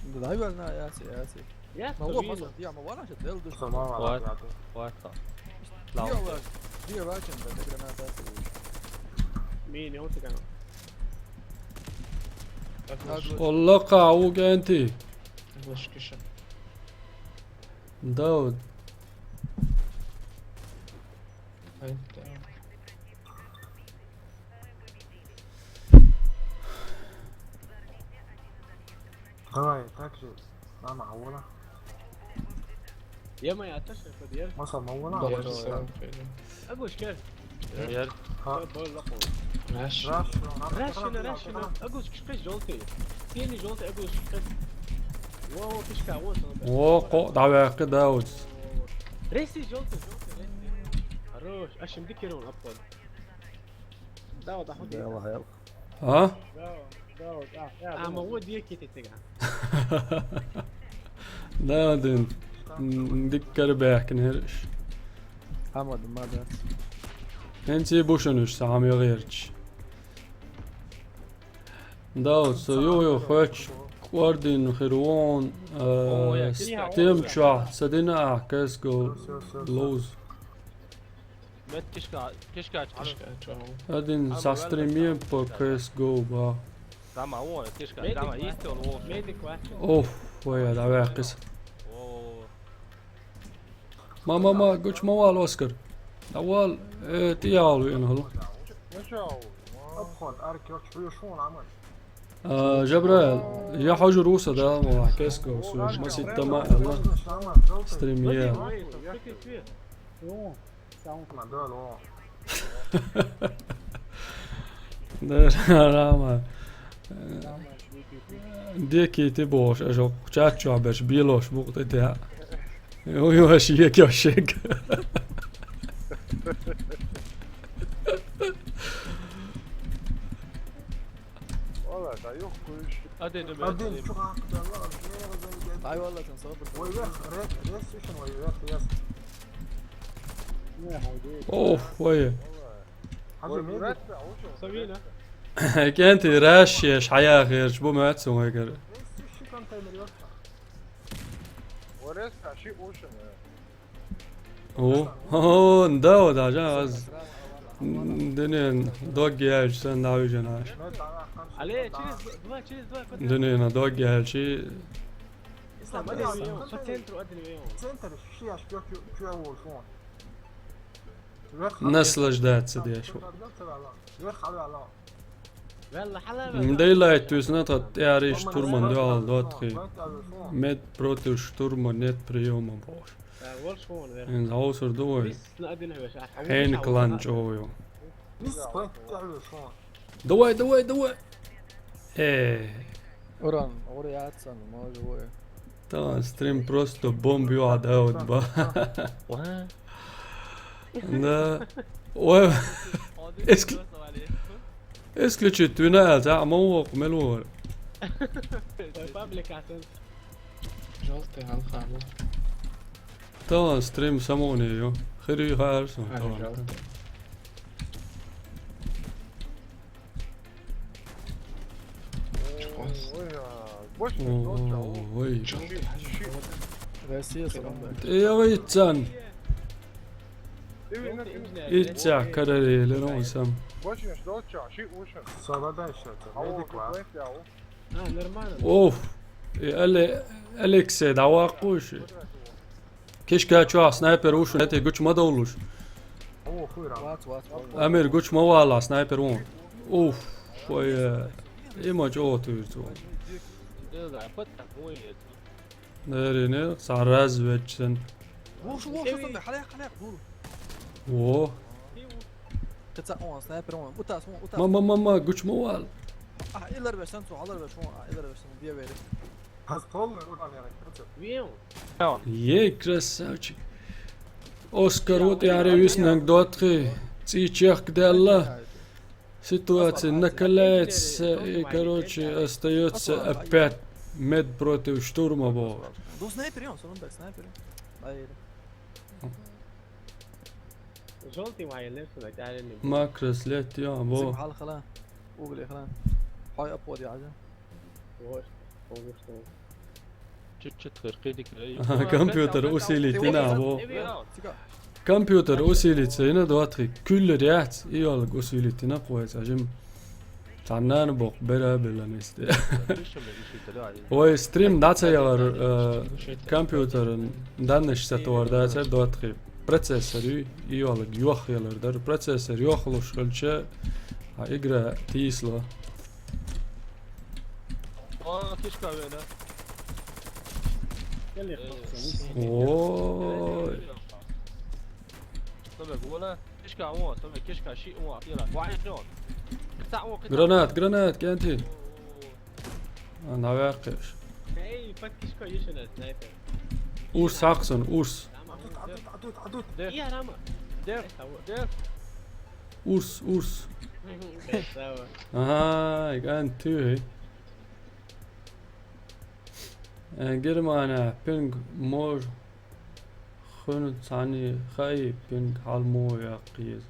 Да, наверное, я си, я си. Я, ма ва, ма ва, я, ма ва, значит, дел душ. Хват, хват. Дия ва, дия ва, чем да граната. Ми не утикана. Олла къа у генти. Вышкиша. Дауд. Давай, так же. Мама, а вона? Я моя аташа подъем. Маса, ма вона? Агуш кер. Яр. Бой лакъо. Раш. Раш, раш, раш. Агуш киш киш желтый. Синий желтый агуш киш. Во, пишка, вот он. О, къо, давай, къи, Дауд. Реси желтый, желтый, реси. Хорош. Ашим дикерон аппал. Дауд, ахуди. Да, вахаял. А? Дауд, Дауд, а, я, а, ма вот дие кити тига. Даудин. Диккер бэхкин херш. Хамад, мада. Энти бушунуш сам ёгерч. Дауд, со ё-ё, хоч, квардин, хирвон, э, тем чуа, садина, а, кэс го лоуз. Мет кишка, кишка, кишка, чуа. Один со стримим по кэс го, ба. Сама, о, кишка, сама, исти он, о. Медик ва. Оф, вай, давай, кис. О. Ма, ма, ма, гуч ма вал, Оскар. Давал, э, ти ял вин хол. Обход, арки, очень плюшон, а мы. А, Жабраил, я хожу руса, да, ма, кэс го, су, ма сит тама, Аллах. Стрим я. Да, рама. Дикий ты бош, а жо чачо берш билош бухты тя. Ой, ой, шиек, ё шек. Вала, да, ё, куш. Один, один. Ай, вала, чон сабыр. Ой, вех, рес, рес, ишин, ой, вех, рес. Оф, ой. Савина. Кенти рашеш хая херч бу мацун эгер. О, о, да, да, жа аз. Динен дог яж сан да уж наш. Але, через два, через два. Динен дог яж чи. Ислам, один веон, по центру один веон. Центр, ши аш кё, кё, кё вол фон. Наслаждаться деш. Дейлайт туйсна тат яриш штурман дуал дотхи. Мед против штурма нет приёма, боже. Эн заусур дуой. Эн клан чою. Давай, давай, давай. Э. Уран, уряцан, може, ой. Та стрим просто бомбю адавт ба. Да. Ой. Эск-, Исключить вина аьлла, а ма вокху мел вора. Паблик ацан. Жёлтый хьалха бу. Талан стрим самоне ё. Хири хаар сон А, талан. Жёлтый. Чё класс? Ой, а, больше не жёлтый, а вот. Ой. Жёлтый, а жёлтый. Россия сорок. Э, ой, цан. Итца карарелер он сам. Сабадай шата. Медик ва. А, нормально. Оф. Э, Але-, Алексей, давай кушай. Кишка чё, снайпер ушун, это гуч ма довлуш. О, хуй рам. Вац, вац, вац, вац. Амир, гуч ма вала, снайпер вон. Оф. Ой, э, има чё ты вирту. Деррине, сан разведчик. Вуш, вуш, вуш, халаяк, халаяк, дур. Во. Кыца он, снайпер он. Утас, он, утас. Ма, ма, ма, ма, гуч ма вал. А, илар бешен, цу, алар бешен, а, илар бешен, бия бери. Аз толмай, уран ярак, кыца. Виу. Ей, красавчик. Оскар, вот я ревюс анекдотхи. Ци чех делла. Ситуация накаляется и, короче, остаётся опять мед против штурма бо. Ду снайпер, он, сон бек снайпер. Ай. Жёлтый вайлер сюда, тяжелый. Макрос лет, ё, бо. Зим хал хала. Угли хала. Хай апод яжа. Вот, он что. Чуть-чуть хыркыдык. Компьютер усилить ина, во. Компьютер усилить ина, двадцать. Куллер яц, и ол усилить ина, квайс, ажим. Таннан бок, бера бела нести. Ой, стрим даца ялар, э, компьютерын данныш сатуар даца, двадцать. Процессор, и ол, ёх ялар дар. Процессор, ёх луш, хылча, а игра тисло. О, кишка вена. Ой. Тобе гула. Кишка он, тобе кишка ши он, ира. Вай он. Кица он, кица. Гранат, гранат, кенти. А, навякеш. Эй, под кишка ещё на снайпер. Урс, Хаксон, урс. Рама, адут, адут, адут, адут. Дер. Я, Рама. Дер. Эй, того. Дер. Урс, урс. Красава. Ага, кенти. Э, Германия, пинг мож хун цани хай, пинг халмо якиз.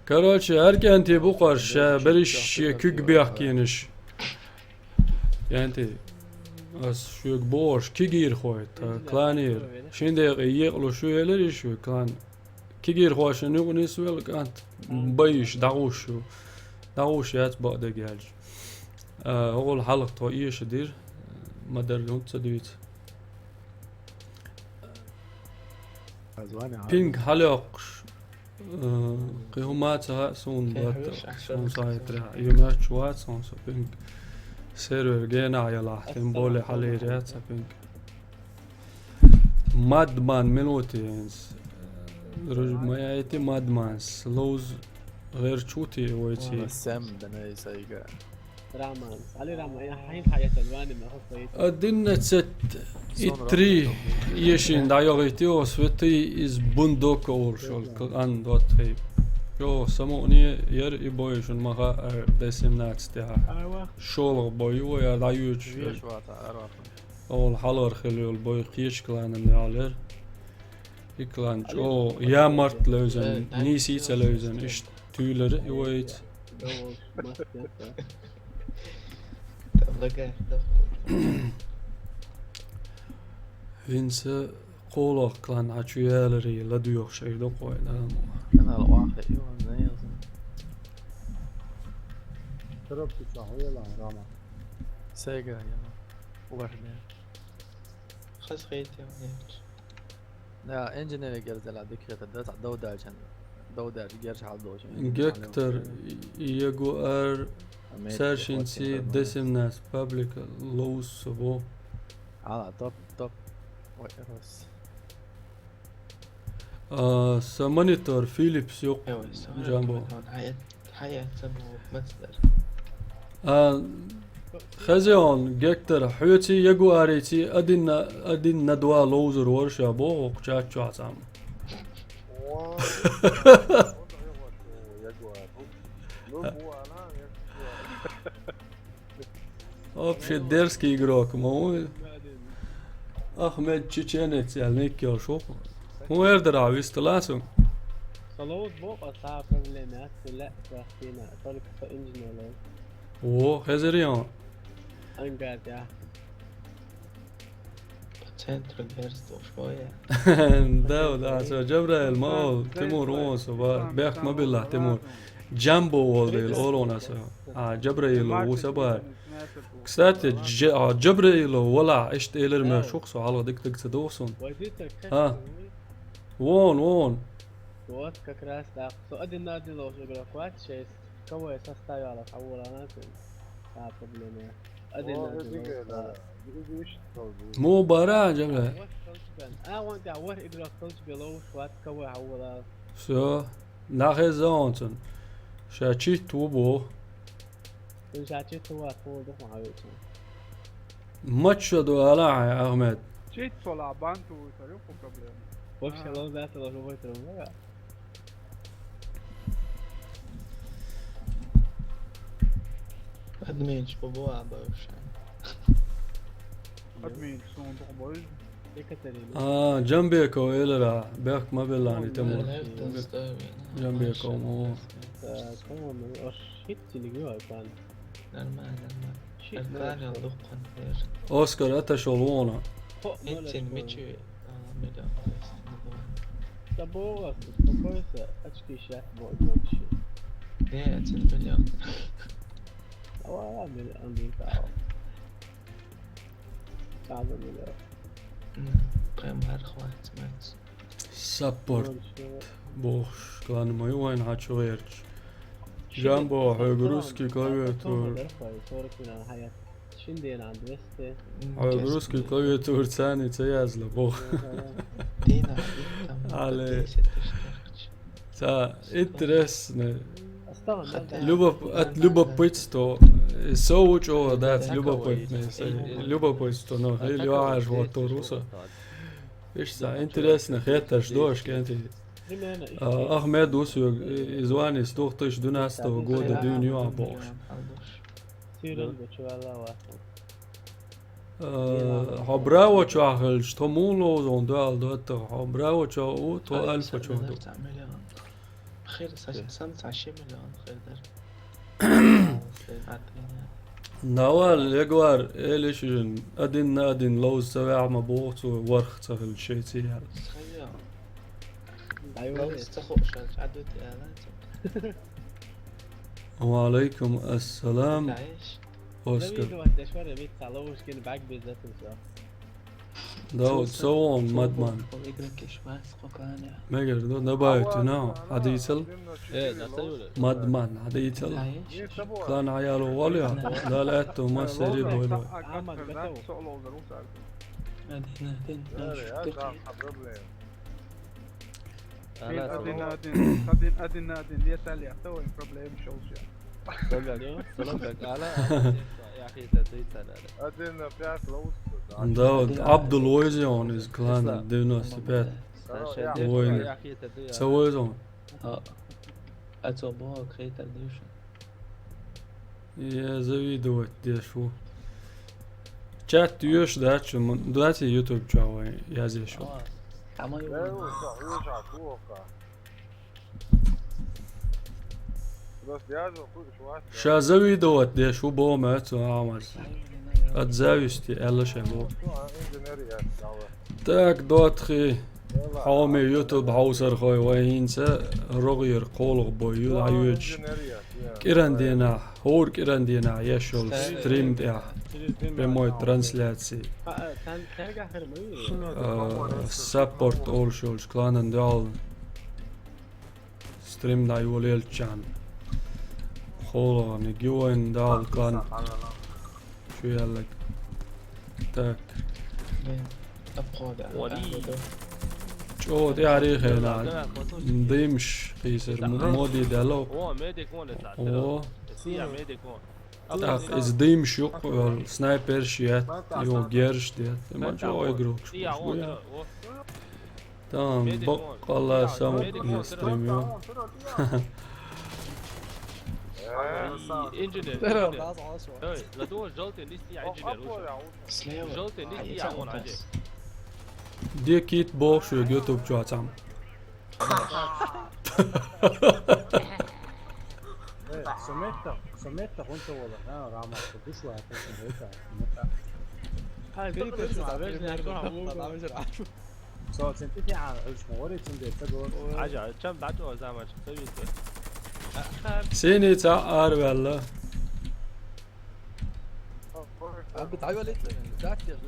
Короче, ар кенти бу къарша, э, бериш, э, куг бяхкиниш. Кенти, аз шуг борш, кигир хойт, э, кланир. Шинде еклу шу елер иш шу клан. Кигир хойшин югнис вел кант. Байш, дагушу. Дагуш яц баъда гелж. Э, огъул халкъ то иеша дир. Мадар гунца дуйц. Пинг халёкш. Э, къихумаца сун бат, сун сайтра. Юмач ват, сун со пинг. Сервер гена яла, тем более халиряца пинг. Мадман минутинс. Ружмаяйти мадманс. Лоуз гъерчути войти. Сам данай сайга. Раман. Али Раман, я хайн хаят алвани ма хо сайт. Одиннадцать и три. Ешин да йогити о святый из бундока олшол ан дот хей. Ё, само не ер и бойшун маха, э, Д семнадцать, а. Айва. Шолгъ бою, я да юч. Веш вата, арва. Ол халар хилиол бой кийч кланын ялер. И клан, о, я март левзен, э, ниси ца левзен, иш тюлер и войт. Винса колах клан ачу ялери ладуёх шайдо кой, да. Канал вахе, ё, не язын. Коробки чахуела, Рама. Сега, я. Угар не. Хас хейт, я, не. Да, инженер герзела дикрета да, да, да, да, да, да, герз хал дожен. Гектор, Ягуар, Саршинси, Д семнадцать, паблик, лоус, во. Ала, топ, топ. Ой, рос. А, са монитор, Philips, ёк, Ой, са Jumbo. Монитор, хан, хая, хая, са мо-, мацдар. А, хазион, Гектор, хьоьци, Ягуарици, один на, один на два лоузер ворша, бо, ок, чат, чуацам. Ягуар. Вообще дерзкий игрок, ма ву. Ахмед чеченец аьлла ник йолуш ву. ХӀун эр дара ахь висталацу? Со ловза боху, аса проблема яц, цу лаьа вахтина, только со инженер ловза. О, хезира ян. Ангар тӀехь. По центру герз долуш вай. Да, да, со Джабраил ма олу, Тимур вон со вара. Бехк ма билла, Тимур. Джамбо волу дела олу аса. А, Джабраил ву са бара. Кстати, Дж-, а, Джабраил валахь, иштта элира моьшух со, хьалха дика-дика ца духу суна. Ха? Вон, вон. Вот как раз, да. Со один на один ловза игрок вац, шесть. Кого я составила, кого она, а, проблема. Один на один ловза. Мо бара, Джабраил. А, вон, да, вот игрок, кто тебе ловза, вот кого я, а. Всё. Нах хезна цунна. Ша чит ву боху. Ша чит ву, ву ду ма вецу. Мачо ду ала хьайн, Ахмед. Чит фола банту, ца юху проблема. Вообще, а, ловза, ловза, ловза, ловза. Админчу бу а бывший. Админчу суна тоху бой. Екатерина. А, Джамбеков элира, бехк ма беллани, Тимур. Джамбеков мо. Так, по-моему, ошибки не говорю, пан. Нормально, нормально. Ши-, нормально. Оскар отошёл вон. Хо, эцин молодец, мичи, а, меда. Да бог, успокойся, очки щас будут вообще. Не, эцин миллион. Давай, миллион, не знаю. Сразу миллион. М, прям архватит, мать. Саппорт. Бохуш, клан ма ю вайн хьачу гӀерташ. Джамбо, хьоьга русский клавиатура. Шин дена двести. Хьоьга русский клавиатура царний ца язла, боху. Дена, там, але. Десять тысяч, короче. Ца, интересно. Любоп-, от любопытства. Со учёба, да, от любопытности. Любопытство, но, или аж вот то руса. Видишь, ца, интересно, хетташ дош, кенти. А, Ахмед Усюг, и-, из Вани с двух тысяч двенадцатого года дюню а бохуш. Э, хьо Браво чохь хилча, тхо муха ловзун дуьхьал доттагӀа? Хьо Браво чохь ву, тхо Альфа чохь ду. Хир, са-, сан цхьа ши миллион хир дара. Давай, Ягуар, элиш жин, один на один ловза ца ваьхьа ма боху цо, ворхӀ ца хилча шайца яьлла. Ловза ца хууш, ша чӀа дуьту яла. Ва алайкум ассалам. Оскар. Дауд, со вон, Мадман. Мегар ду, добавить вина, хьадийцал. Мадман, хьадийцал. Клан Ӏаяло валла, Дала аьтту массари бойла. Один, один, один, один, один, один, летали, а то и проблемы шоу. Салам бек, ала, ала, я хи, да, да, да. Один на пять лоуз. Да, вот Абдул Ойзион из клана девяносто пять. Воин. Ца Ойзион. А, а цо боху хетар дуьйш. Я завидовать деш ву. Чат йоьш дац шу, м-, дац YouTube чохь вайн язъеш ву. А, хьан ма ю. Ша завидовать деш ву боху моьтту Ӏамарс. От зависти аьлла шайн боху. Так, дотхи, хьоме YouTube хьовсархой, вай хӀинца рогӀера кхоалгӀа бой ю дӀайоьдуш. КӀиран дийнахь, хӀора кӀиран дийнахь еш йолу стрим тӀехь. Прямой трансляция. А, саппорт олуш йолчу кланан дуьхьал. Стрим дӀайолаелччан. ХӀола ниг ю вайн Дала кан. Шу яьллаг. Так. ЧӀогӀа тӀаьхьарий хенахь. Димаш кхийсар м-, моди дело. О. Так, иза димаш юккъе йолу снайперш ет, юха герзаш дет. Ма чӀогӀа игрокаш бу я. Там баккъалла самукъане стрим ю. Инженер, инженер. Ой, ладно, желтый, нести инженер уже. Слева. Желтый, нести я вон один. Де кит боху шуьга YouTube чохь цхьамма. Э, со меттах, со меттах хӀунда ца волу? А, Рамас, ду шу ваьлла, ду шу ваьлла. Со цунна тӀе тӀе а, уьш ма вари, цундела ца го. Хьажа, чам дӀачӀо заманча, ца вита. Синий цхьаъ араваьлла.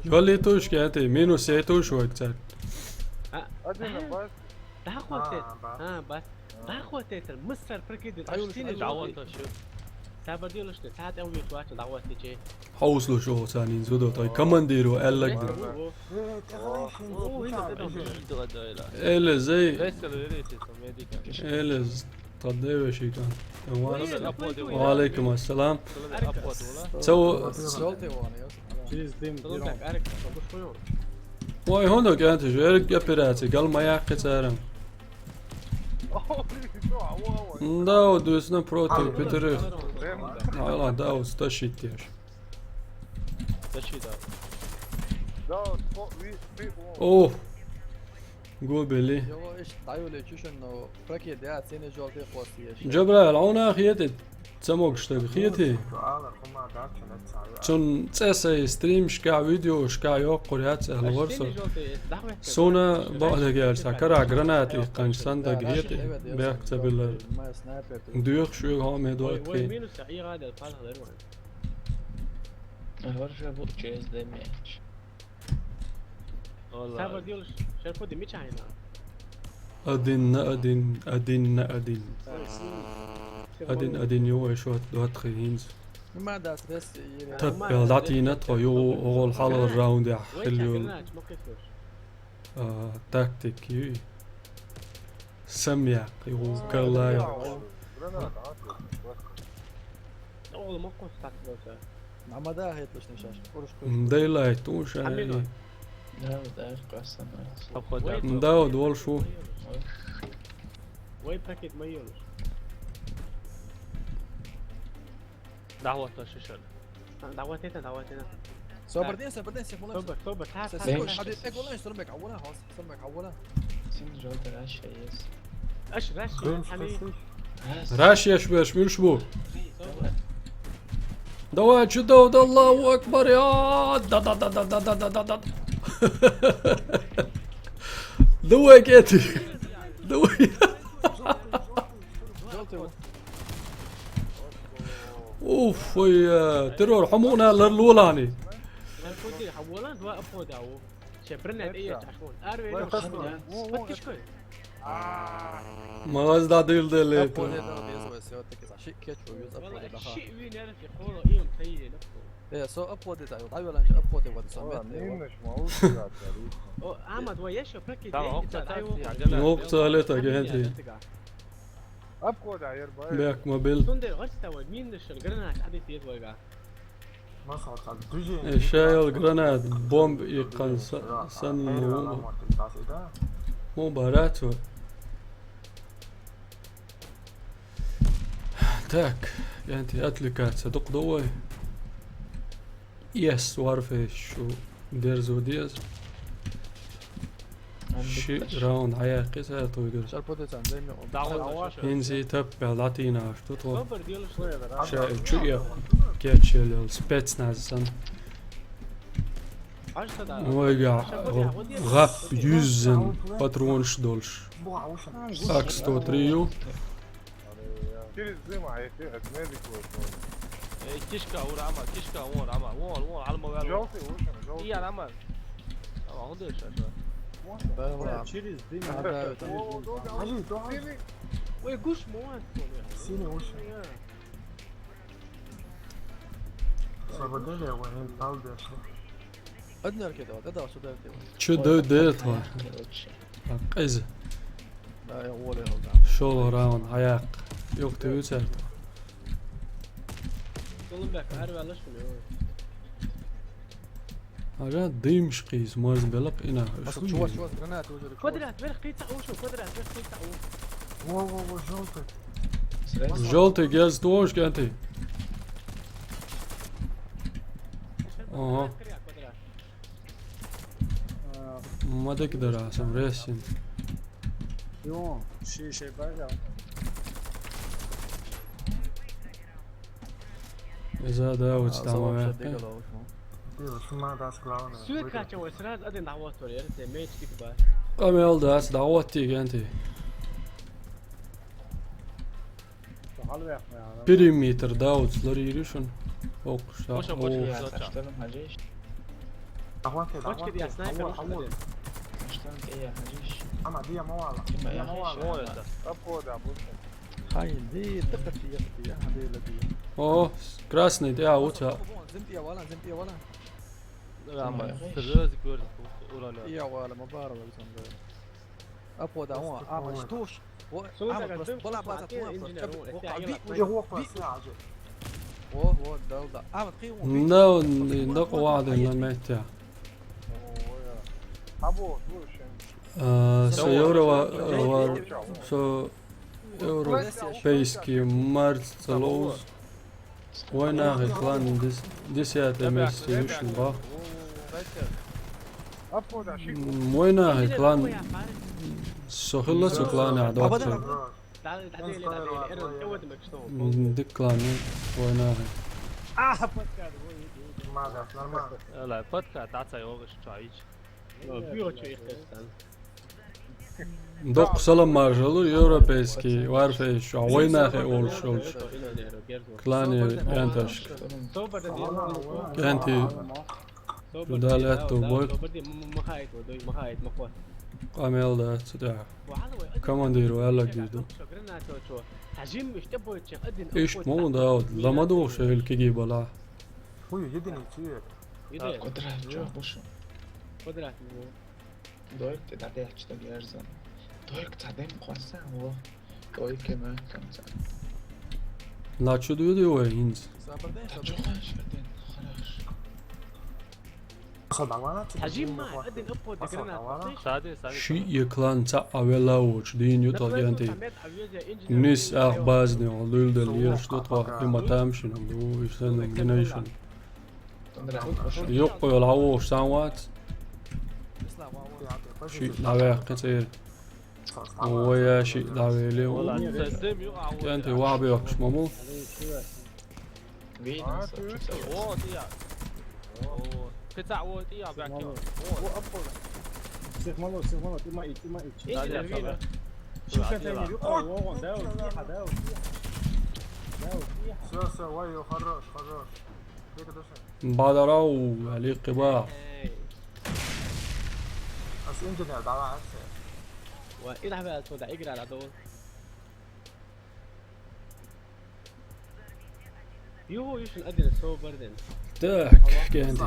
Йоллий туш, кӀентий, минус сей туш вайга цаьрга. ДӀахӀоттайтар. А, бац. ДӀахӀоттайтар. Муссар прокидывает. Аш синий дӀахӀотташ ю. Сабар делаш те, цхьа тӀе вуьйцу вац, дӀахӀоттичи. Хьовсалуш оха царна зудо, тай командиро аьлларг ду. Эле зай. Эле з-, тхан девеший кан. Ва алейкум ассалам. Ца во-, вай, хӀунда кӀентий, ерриг операци гал ма яккхи цара. Да, вот, дуьсна против пятерых. Ала, да, вот, тащить теш. Тащи, да. О! Гобели. Йо, иш дӀайоллий чу шуна, но прокидывает, синий желтый кхосса еш. Джабраил, хьуна хетий? Ца могуш стаг хетий? Цунна цӀе сайн стримашкахь, видеошкахь йоккхур яц аьлла вара со. Суна бакъдерг аьлча, цхьа карахь граната иккхинчу санна дага хетий, бехк ца биллар. Доьху шуьга хьо ме доттагӀий. Один на один, один на один. Один, один ю вай шот доттагӀий хӀинца. Таппел дӀатийна тхо ю, оха хьалхара раундехь хилла йолу. А, тактик ю и. Самъяккха, ю карла йоккхуш. Дейлайт ву ша. Да, да, кхасса. Дауд волуш ву. Вай пакет ма йолуш. ДӀахӀотташ шу шуна. ДӀахӀоттийта, дӀахӀоттийта. Собар де, собар де, собар де. Собар, собар, тӀе, тӀе. Собар, хьаде, тӀе гулан, Сурмек, хьавола, хьо, Сурмек, хьавола. Син жолта раш ес. Аш раш, хьали. Раш еш беш, муьлш бу. Собар. Давай, чу дов, да, Аллаху акбар, я! Да, да, да. Давай, кӀентий. Давай. Жолта. Уф, ой, э, террор, хьо муна ларлолахьний. Хьавола, два обхода ву. Ше бринет и еш ашвон. Арвей, подпишкой. Магаз да дил деле. Обхода да, без вай всё-таки за ши кечу, юз обхода да. Ши винер фи холо, ием тайе. Э, со обхода да, да, валан же обхода вот со мет. О, Амад, ва еш, прокидывай. Нокъа ца лета, генти. Обхода, ерба. Бехк ма бил. Сундер гӀоьртавой, миннашал гранат хьадис еза вайга. Э, шайол гранат, бомб иккхана са-, санна ву. Муха бара цо. Так, кӀентий, отвлекаться дукха ду вай. Yes, Warface шу дерзо деза. Ши раунд хьаяккхи ца тхуьгара. ХӀинца и таппел дӀатийнаш ду тхо. Ша и чу эккху кечъелла йолу спецназ санна. Вайгахь гӀап юьззина патронаш долуш. Ак сто три ю. Через дым, а если это медик вот, вот. Эй, кишка, ура, ама, кишка, вон, ама, вон, вон, алма вер. Жёлтый, очень жёлтый. Ия, ама. Ама, он дальше, что? Да ладно. Через дым. Ага, там. О, долго, а, синий, долго. Ой, гуш, муан. Синий, очень. Освободили его, и пал дальше. Однерки давай, да, да, сюда. Чу ду де тхо? Короче. А, къиза. Да, я воле хал, да. ШолгӀа раунд хьаяккха. Юхатуьйцу цара тхо. Гулумбек, арвелаш хӀума. Хьажа димаш кхийса, марз белакъ инах. Ашу чуваш, чуваш, граната уже. Квадрат, верх кхийца, ушу, квадрат, верх кхийца, у. Во, во, во, жёлтый. Желтый герз тоже, кӀентий. Ага. Ма дика дара, сам ресин. Ё, ши ши бажа. Из-за да, вот там, вообще дика лоуш. Ты вот сама, да, главное. Сует кача, вот сразу один дӀавоттор, я тебе меч типа. Къамел да, дӀавоттий, кӀентий. Периметр, да, вот слариришун. Ок, что? Боча, боча, боча. Ахван, ахван. Бочка, я снайпер, ахван, ахван. Ама, дия мавала. Дия мавала. О, это. Обхода, боча. Хай, ди, тапати, я, я, ди, ди. О, красный, да, вот, а. Зимпия вала, зимпия вала. Ама, серьёзно говорю, урана. Я вала, мабара, вала, зимпия. Apo da, on, ama, tuš. Solo da ga zbim, bala, bala, inžener, on, o, vi, vi, vi. O, o, da, da. Ama, ki, on, vi. Não, não, não, não, não, não. Abo, dur şimdi. Aa, so Euro var, var, so Europejski marca luz. Война, клан, дес-, десятое место, Юшин, ба. М, война, клан, сохилла со клан, а, доктор. М, дик клан, война. Нормально. Ла, подкат, аца, ёгаш, чайч. Доккха салам маршалла, европейский Warface чу, войнахе олуш, олуш. Клане энташка. Энти. Жуда летто бой. Къамел да, цуда. Командир вала гиду. Ишт мо да, ламадо шел киги бала. Хуй, единый цвет. Квадрат, чё, бушо? Квадрат, ну. Дойк те дадеш, что герзан. Дойк цадем квасан, во. Дойк ме квасан. На чё дуй дуй, инс? Та чё хаш, братан? Хорош. Тажима, один обход, граната. Ши е клан ца авела уч, дин ю толгенти. Нис ах базни, луил дел еш, дотва, има тамшин, ду, ишен, генейшн. Юкъ йола гӀо вуш сан вац. Ши дӀаваьккхи цӀер. Вая ши дӀавели. КӀанти вахь бехкаш ма бу. Сихмало, сихмало, тӀима ит, тӀима ит. Шуша тани юкъа вогӀун, дав, тиха, дав, тиха. Дав, тиха. Всё, всё, вай, хорош, хорош. Бадарау, Али Къиба. Эй. Ас инженер, давай, ас. Ва, и дӀаваьлла цо дӀаиграл гӀадовла. Юху, юшин один, со барден. Так, кенди.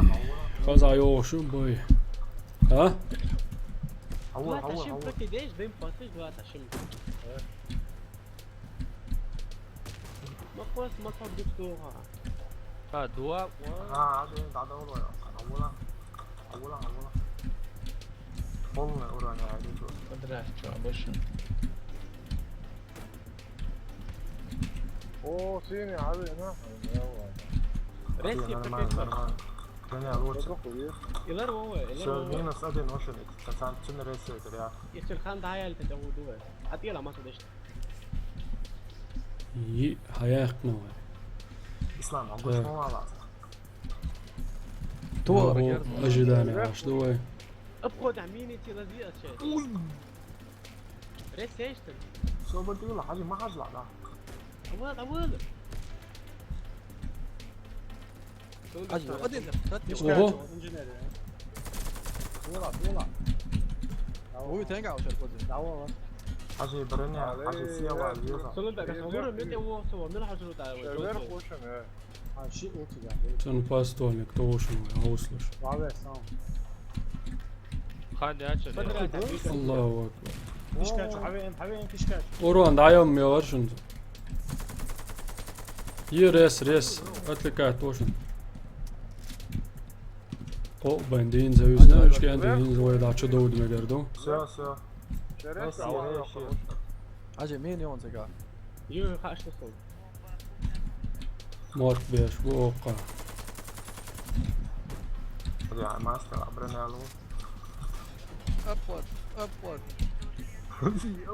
Хаза йошу бой. А? Ава, ава, ава. Шим пати деш, бем пати, два та шим. Маквас, маквас, духтуга. А, два, ва. А, один, да, да, да, да. Авула. Авула, авула. Полный урон, я иду. Подряд, чё, обычно. О, синий, а вы, на? Рейс не нормально, припекла. Нормально. Коня лучше. Илар вова, илар вова. Всё, минус один ушел. Пацан, чин рейс это, я. Исерхан даял те дагу дуэ. Атиела масу дешт. Йи, хаяхтнова. Ислам, а гуш мала. Ту ожидание аж, давай. Обход амини ти лази аче. Уй. Ресештен. Собар ты ла, хажи, ма хажи ла, да. Авал, авал. Хажи, один, один. Ого. Инженер, я. Дула, дула. Ой, тенга ушар коди. Давай. Хажи, броня, хажи, сия ва, лиза. Солун да, хажи, мете во, со, мир хажи, да. Шевер хошен, э. А, ши улти, да. Сен пастольник, то ушин, а услышь. Ваве, сам. Ханди ача. Аллаху акбар. Пишкач, хавен, хавен, пишкач. Урон, даем мне варшин. И рес, рес. Отвлекает тоже. О, бандин завис, знаешь, кенди, не знаю, да, что довод мегерду. Всё, всё. Рес, рес, рес. Аче, мен он зага. Южа хаш тусун. Морт беш, бокка. Я мастер, а Бренелло. Апот, апот.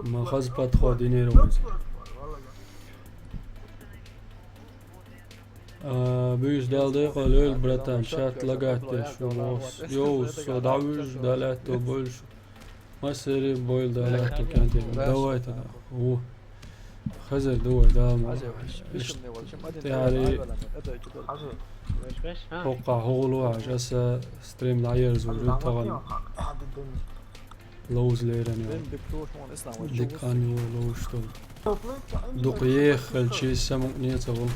Ма хаз подходи не роз. А, бюш дал де халёл, братан, чат лагать беш, мос. Йоу, со давюш, далят то больше. Масери бойл далят то кянти. Давай тогда. О. Хаза, давай, да, ма. Хаза, иш-, иш-, иш-, иш-, тяри. Хаза. Беш, беш, ха? Хокка, хоглу, а, жаса, стрим лайер, зуру, таган. Лоуз лейрани. Дик ани, лоуз, что ли? Дукъ ехал, чи саму не цавал.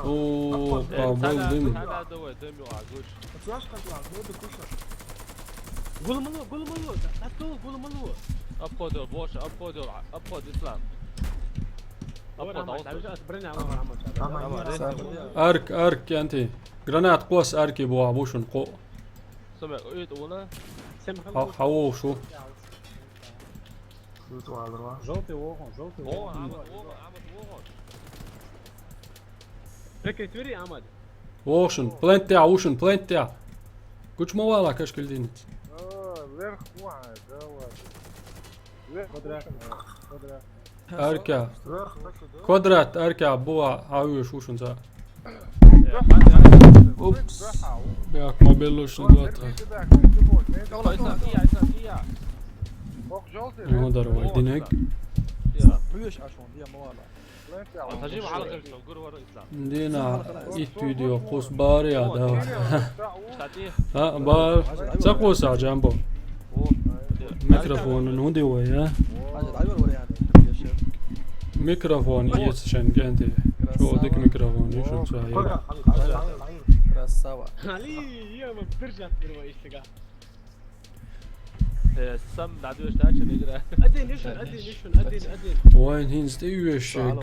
О, па, бол дым. Гулмалу, гулмалу, атул гулмалу. Обходил, больше, обходил, обходил, Ислам. Обходил. Арк, арк, кянти. Гранат къос арки буа бушун къо. Сумек, уйт уна. Ха-, хаву шу. Желтый вогон, желтый вогон. Вогон, Амад, вогон, Амад, вогон. Прикрыть вери, Амад. Вогшун, плент тя, вушун, плент тя. Гучмавала кашкил динец. А, вверх, вогон, да, ладно. Вверх, квадрат, вогон. Квадрат. Арка. Квадрат, арка, буа, авюш, вушун за. Упс. Бяк, мобилу шун дуата. Ну, дарвай, динек. Дина, ит видео, къус бари, а, да. А, бар. Ца къуса, Джамбо. Микрофон, ну, дивай, а? Микрофон, ец шенгенти. Чо, дик микрофон, ишун ца, я. Красава. Али, я, ма, биржат, бирва, иштига. Э, сам надо ждать, что игра. Один, один, один, один, один. Ой, хинз ты вещик.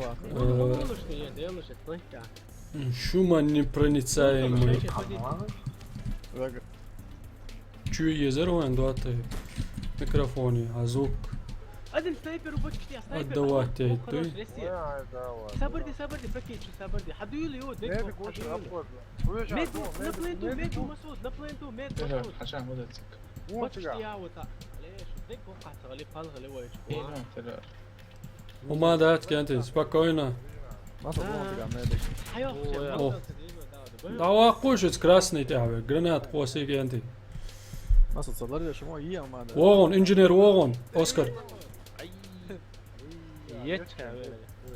Э, Шума непроницаемый. Чё, езер ван дуата? Микрофони, а звук? Один снайпер, убачки, снайпер. Отдавать ей, ты? Сабарди, сабарди, пакетчи, сабарди. Хадуюли, о, дек, хадуюли. Меду, на пленту, меду, Масуд, на пленту, меду, Масуд. Хашан, вот это. Бачки, я вот так. Леш, дек, вот так, гали, пал, гали, вай. Ума дат кянти, спокойно. Масуд, вон тига, меду. О. Давай, кушать красный тя, гранат, косы кянти. Масуд, салар я, шумо, я, ма, да. Вогон, инженер, вогон, Оскар. Ай. Ечка,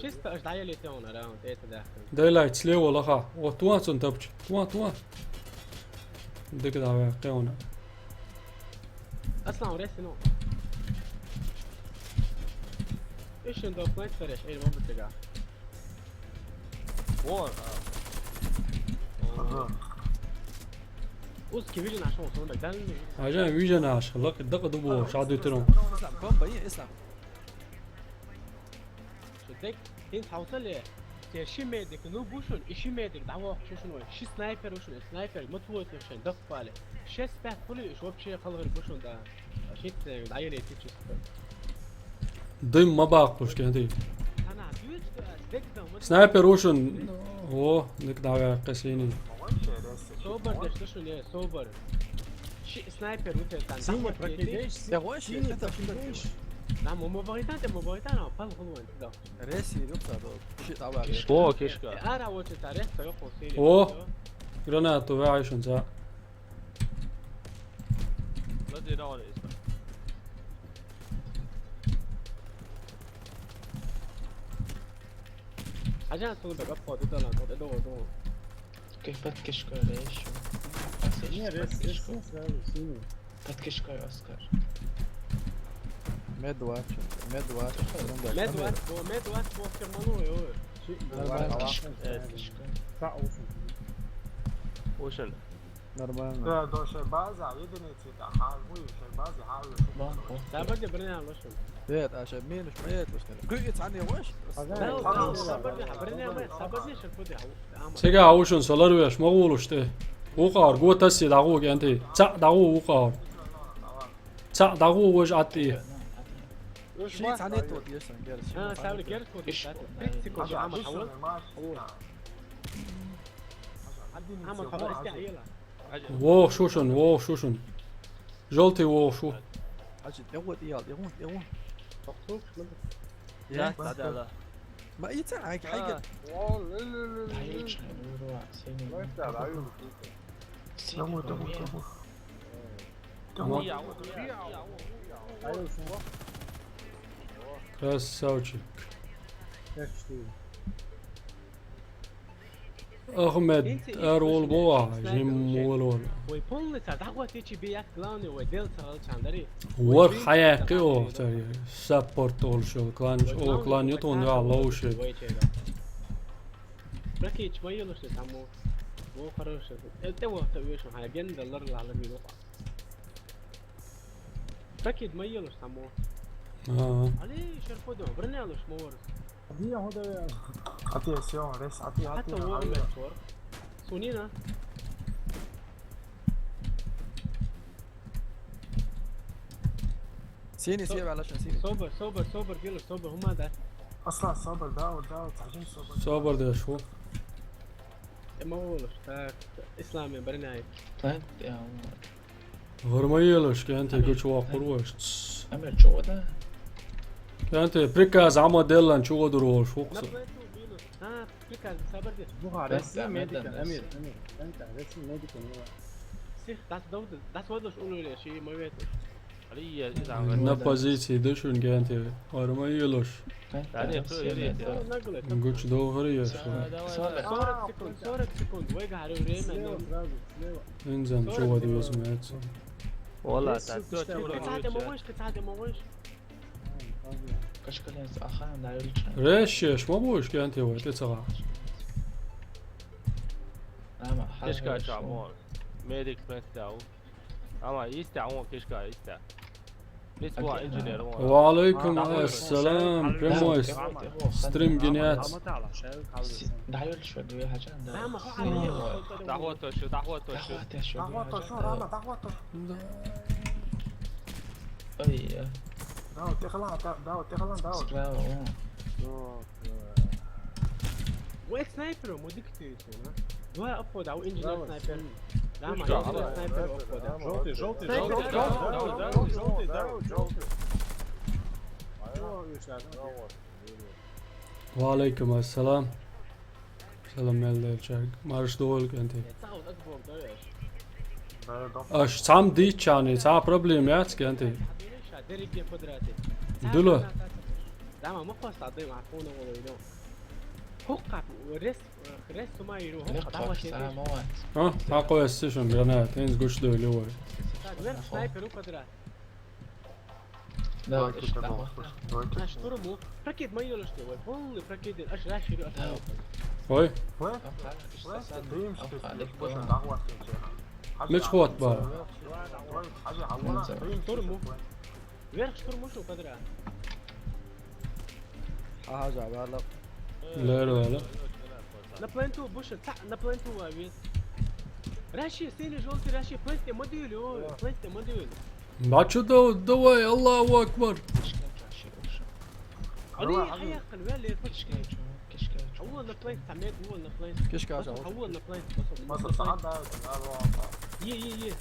чисто аж даяли те он раунд, это да. Daylight слева лаха. О, туа цун тапч. Туа, туа. Дык да ве, те он. Аслан, ресино. Ишин до плейт фереш, эй, мобу тега. О, а. Ага. Уз ки вижен ашо, сон да, дальний. Ажан вижен аш, лак, дак дубо, шаду тирон. Ислам, бомба, е, Ислам. Шудек, хин таусале. Те ши медик, ну бушун, и ши медик, да вох шушун ой. Ши снайпер ушун, снайпер, мутвой шен, дак пале. Шесть пять пули, иш вообще халгыр бушун да. Шит, да еле тичис. Дым ма бакъуш кенди. Снайпер ушун. О, ник давай касини. Собар деш, деш, не, собар. Ши снайпер утертан. Синий прокидыш. Я вон синий прокидыш. Да, мо мобаритан, те мобаритан, а пал хулуан, да. Реси, рюкзак, да. Ши, давай. О, кишка. Ара вот это, рес, да, по серии. О! Гранату, вай шунца. Ладно, давай, давай. Ажан, сон да, гаппа, да, да, да, да, да. Кефат кишка, реш. Не, рес, рес, сразу, синий. Под кишкой, Оскар. Мед два, чё? Мед два, чё? Мед два, бо, мед два, бо, керману, ё. Нормально. Под кишкой. Э, кишкой. Та, оушен. Оушен. Да, до шербаза, единицы, да, ха, вы шербазы, ха, вы. Бомба. Сабарди, бирни алышым. Нет, аша, минус, минус, не. Куй, цани, ваш? Да, да, сабарди, бирни алышым, сабарди, шербади, ха. Сега аушун салар веш, магулуште. Укъар, го таси дагу генти. Ца дагу укъар. Ца дагу вож ати. Ши цхьаннетто деза сан герз. А, сабри, герз кодиш. Тридцать секунд, Амма, хьавол. Амма, хьавол, истя, ела. Вох шу шун, вох шу шун. Жёлтый вох шу. Хьажи, тӀе гӀо, тӀе ял, тӀе гӀо, тӀе гӀо. Я, да, да, да. Ма ица, ай, хьайга. Давай, давай, давай. Красавчик. Ахмед, ар вол бова, жим вол вол. Вай полный ца дагва течи бияк главный вай дел ца гал чандари. Вар хаяки о, цари саппорт ол шо, клан, о, клан ютон я лоуши. Прокидыч ма йылыш тамо. Во хороший. Это вот ты видишь, а ген да лар ла лар мило. Прокид ма йылыш тамо. А. Али шерподо, бронялыш мор. Ди я хода я. Ати сё, рес, ати, ати. Хата вор мер кор. Сунина. Сени, сени, валашан, сени. Собр, собр, собр, гилыш, собр, хумада. Аслан, собр, Дауд, Дауд, сажин собр. Собр деш, ху. Эма олуш, так, Ислам я броняй. Так, я. Гормайылыш, кенте гуч вакур ваш. Амир чугода. Кенте приказ ама деллан чугодур ваш, хукса. А, приказ, сабр де. Бухаре, медик, Амир, Амир. Кенте, ресми медик, Амир. Сих, дас довды, дас водош улуре, ши мовет. На позиции дышун, кенте. Гормайылыш. Гуч дохари я. Сорок секунд, сорок секунд. Вай гари время. Инзан чугода юзмец. Вала, та тё чугода. Кыцада могош, кыцада могош. Кашкален ахан да юлча. Реши, шмо будешь, кенте вай, ты цага. Ама, кешка чамо. Медик пентау. Ама истя, он кешка истя. Валейкум ассалам, прямой стрим гинец. Дахватошу, дахватошу. Дахватошу, Рама, дахватошу. Ой, я. Дахват, тихо, Дахват, тихо, Дахват. Справа, о. Вай снайпер, модик ты. Два обхода, а у инженер снайпер. Да, ма, инженер снайпер обхода. Жёлтый, жёлтый, жёлтый, жёлтый, жёлтый, жёлтый. Ва алейкум ассалам. Салам, мелдер чаг. Марш довол, кенте. Аш сам дичани, са проблем яц, кенте. Дула. Дама, ма хваста, дама, хона воло. Хуккап, рес, рес сумайру, хуккап, дама, сама. А, а кое сишон гранат, инз гуч дойли вай. Так, вер снайперу квадрат. Да, давай, давай. Наш турму. Прокид ма йылыш, вай. Полный прокид, аш раши, аш. Ой. Ой. Меч хват ба. Турму. Верх турму шу квадрат. Ага, жа, варла. Лер вала. На пленту буша, та, на пленту ва вид. Раши, сели жёлтый, раши, плентте модуль, о, плентте модуль. Бачу да, давай, Аллаху Акбар. Али, хаяхын, вели, почки. Авула на плент, самет, авула на плент. Кешка, авула на плент. Маса сада, авула. Е, е, е.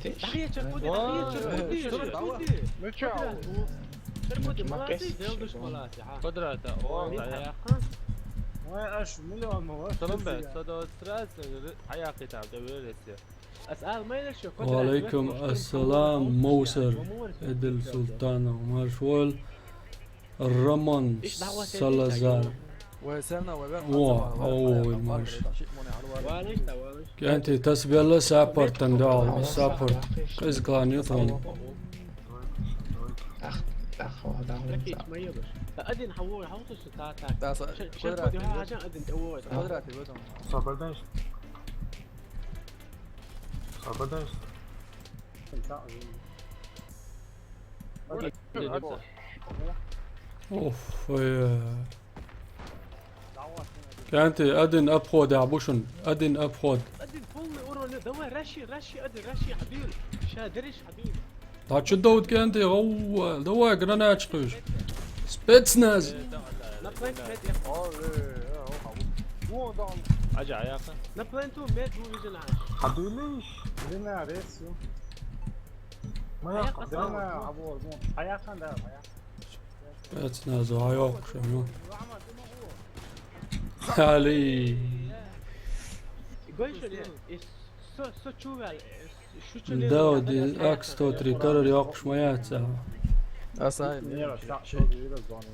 Дахья чаркуди, дахья чаркуди, чаркуди. Ну чё? Чаркуди, молодцы, делдуш, молодцы, а. Квадрата, о, да, я. Ой, аш миллион, молодцы. Салам бе, сто двадцать раз, а я китаб, да, вересте. Ва алейкум ассалам, Мовсар, Эдил Султанов, марш вол, Роман Салазар. О, о, марш. Кенти тасбиалла саппорт тандал, саппорт. Къизклан ютун. Ах, ах, ах. Один хавой, хавой, та, та. Квадрат. Квадрат, вот он. Саппорт. Саппорт. Оф, э. Кенти, один обход, я бушун, один обход. Один полный урон, давай, раши, раши, один, раши, Хабил. Ша, дериш, Хабил. А чё дают кенты? Оу, давай гранаточку. Спецназ. На плент мед я. Aa, ee, ee, oha. Won dan. Aja ayakı. На пленту мед вижен аш. Haduylish. Dina resu. Maya Ayakka dina sağ. Abor won. Ayakkan da maya. Спецназ, а yok şu mu? Ali. Гой шо не. Со, со чувал. Шу чу не. Да, вот и Ак сто три карар ёкъуш ма яц. Асай. Nera sa so dira zone.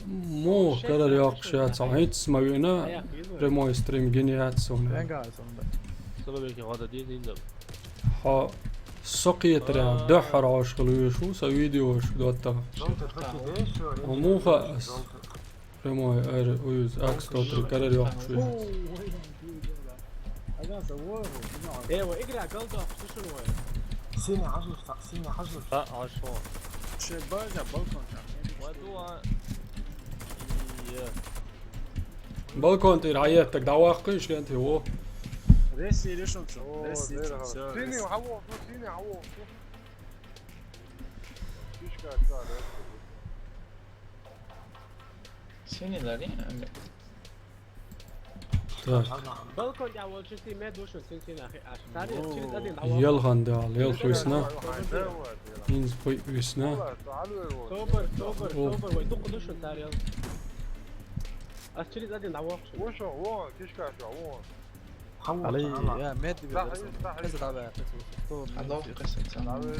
Му карар ёкъуш яц. Хьиц ма вина. Прямой стрим гин яц уна. Венга сонда. Сулубеки гада дин дин дам. Хьо со кхетаря дуьххьара хьош хила вуьйш ву, со видеош доттагӀа. Zone te kaki desu. Хьо муха ас? Прямой эр уюз Ак сто три карар ёкъуш вуьйш. Aga sa wo. Э, ва игра гал да, шу шун вай. Seni hajlı, seni hajlı. Ha, aşo. Şey baza balkon. Вадуа. Е. Балкон тӀера хьаеттарг дӀаваккхийша, кенты, во. Resi решим что. Resi. Seni havo, seni havo. Hiç kadar. Синий ларин, амбе. Так. Балкон я волчи си мед душун син син ахи аш. Тари через один дава. Ялхан дал, ялх висна. Инз пой висна. Собер, собер, О. собер, вай дукъ душун тари ял. Аш через один дава. Вон шо, вон, кишка шо, вон. Ali, ya med bir Sahi, versin. sahi. Kasa da be. Алло, къесет. Давай.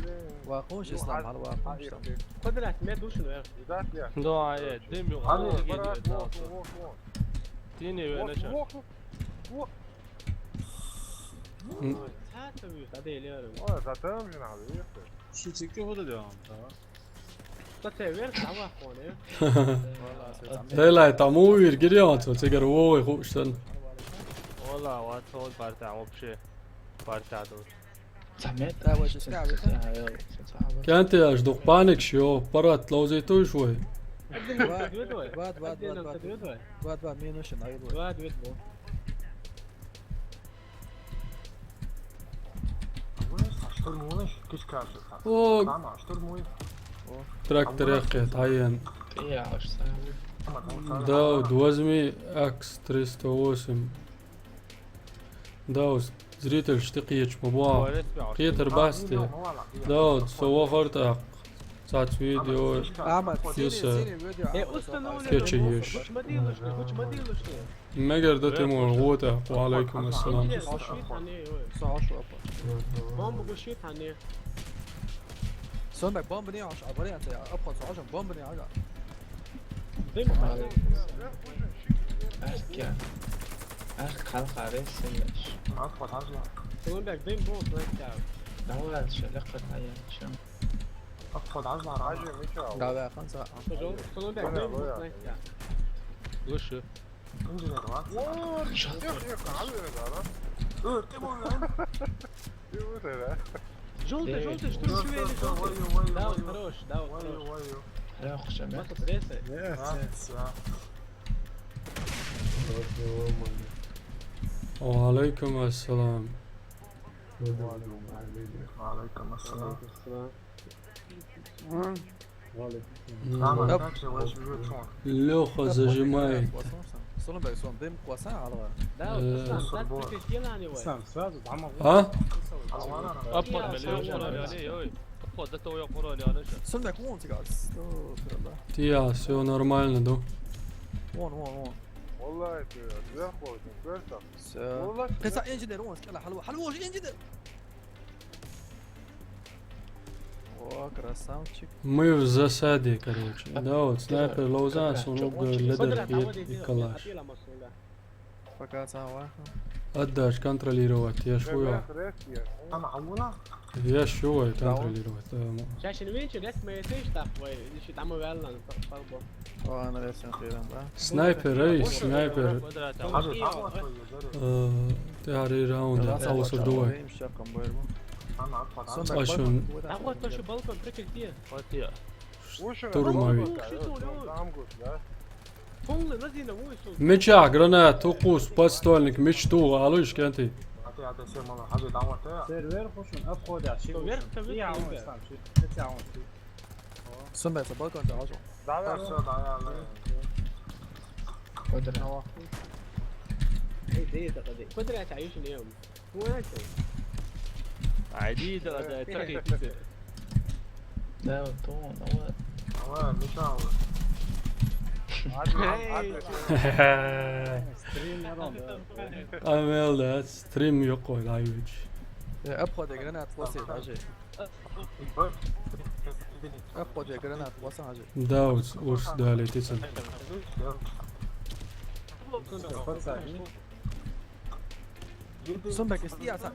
Wa quş İslam, hal wa quş İslam. Квадрат мед душун вай. Idat ya. Да, е, дым ю. Али, Bırak, вон, вон, вон. Тини Вон, венеша. вон, вон. Саат вюс, а де лерим. Ой, затем же надо, если. Şu çekti o da devam. Tamam. Та те вер дава хоне. Делай, там увир, гирион, цо цигар вовай хушсан. Вала, ватсон парта вообще. Парта тут. Самет. Да, вот сейчас. Кенты, аш дукъ паникаш йо, парат ловзийтуш вай. Два, два, два, два, два. Два, два, минус, наверное. Два две два. Штурмуешь, кишка шо. О, Мама, штурмуй. трактор яххет, хьаен. Я аш сам. Мама, там Да, возьми Ак триста восемь. Да, зритель, что кхеташ ма бу. Кхетар басте. Да, со вахар тӀаккха. Цац видео. Ама, Юса. синий, синий видео. Э, установлено. Кечи еш. Кучма дилушни, кучма дилушни. Мегар да Тимур, вот, ва алейкум ассалам. Гуши тане, ой. Сашу апа. Бомбу гуши тане. Сонда бомба не аш, а вариант я. Апа, сашу бомба не аш. Дым тане. Арка. Арка халхаре сенеш. Отход, ажла. Сулунбек, дым бу, блэк. Давай, шо, лакъат ая, шо. Отход, ажла. Hacı Mikael. Да, да, ханса. Сулунбек, дым бу, блэк. Лучше. Injured var. Vur. Yok yok abi öyle ara. Ör, Timo lan. Bir vur hele. Желтый, Э, желтый, что Ör, ли? ör, ör, ваю, ваю, Да, ваю. Хорош, да, Ваю, хорош. ваю. Лёх, шо, Просто прессы. Rahat ya. Ва алейкум ассалам. Aleyküm selam. М. Tamam, так же, ваш что? Лёха, зажимай. Сонда сон дым кваса алга. Да, Э, вот, сам, так, прикрестил они его. Sen сразу ama А? Аппа, миллион къурали алай, ой. Аппа, да то я къурали алай ша. Сонда кун тигас. О, фирла. Тия, все нормально, да? Вон, вон, вон. Vallahi diyor. Güzel koydun. Gör tak. Всё. Кеса инженер вон, скала халва. Халва уже инженер. О, красавчик. Мы в засаде, короче. Да, вот снайпер ловза, сунук ледер и калаш. Пока цава. Отдашь контролировать, я шуя. Rest ya. Tamam, avuna. Я шуя контролировать. э, мо- Сейчас не меньше, ряд мы это и так, вы, если там и вяло, фалбо. О, она ресен хирам, да? Снайпер, эй, снайпер. Квадрат. Abi, tamam, koyuyor. Э, Тяри раунд, Раз а вот вот давай. Им щёком бырму. Tamam, atmadan. Сонда А шо? А вот то, что балкон, прикрестил. Хватит. Vur şunu. Durma Vur, bir. vur, vur, vur. Tamam, good, ya. Полный, лази на улицу. Меча, граната, укус, подствольник, мечту, алуш кенты. Сервер хушун, обходя, ши хушун. Ши яун, ши. Сумбеца, балкон, да, хажу. Давай, всё, давай, давай. Квадрат. Эй, да это, да. Квадрат, а ещё не ем. Квадрат. Ай, да, да, да, так и ты. Да, вот он, давай. Давай, Михаил. Стрим народ, да. Амел, да, стрим ёкъой, лайвич. Э, обходя гранат, после, даже. Обходя гранат, после, даже. Да, вот, уж дали, ты сын. Сумбек, исти, я сам.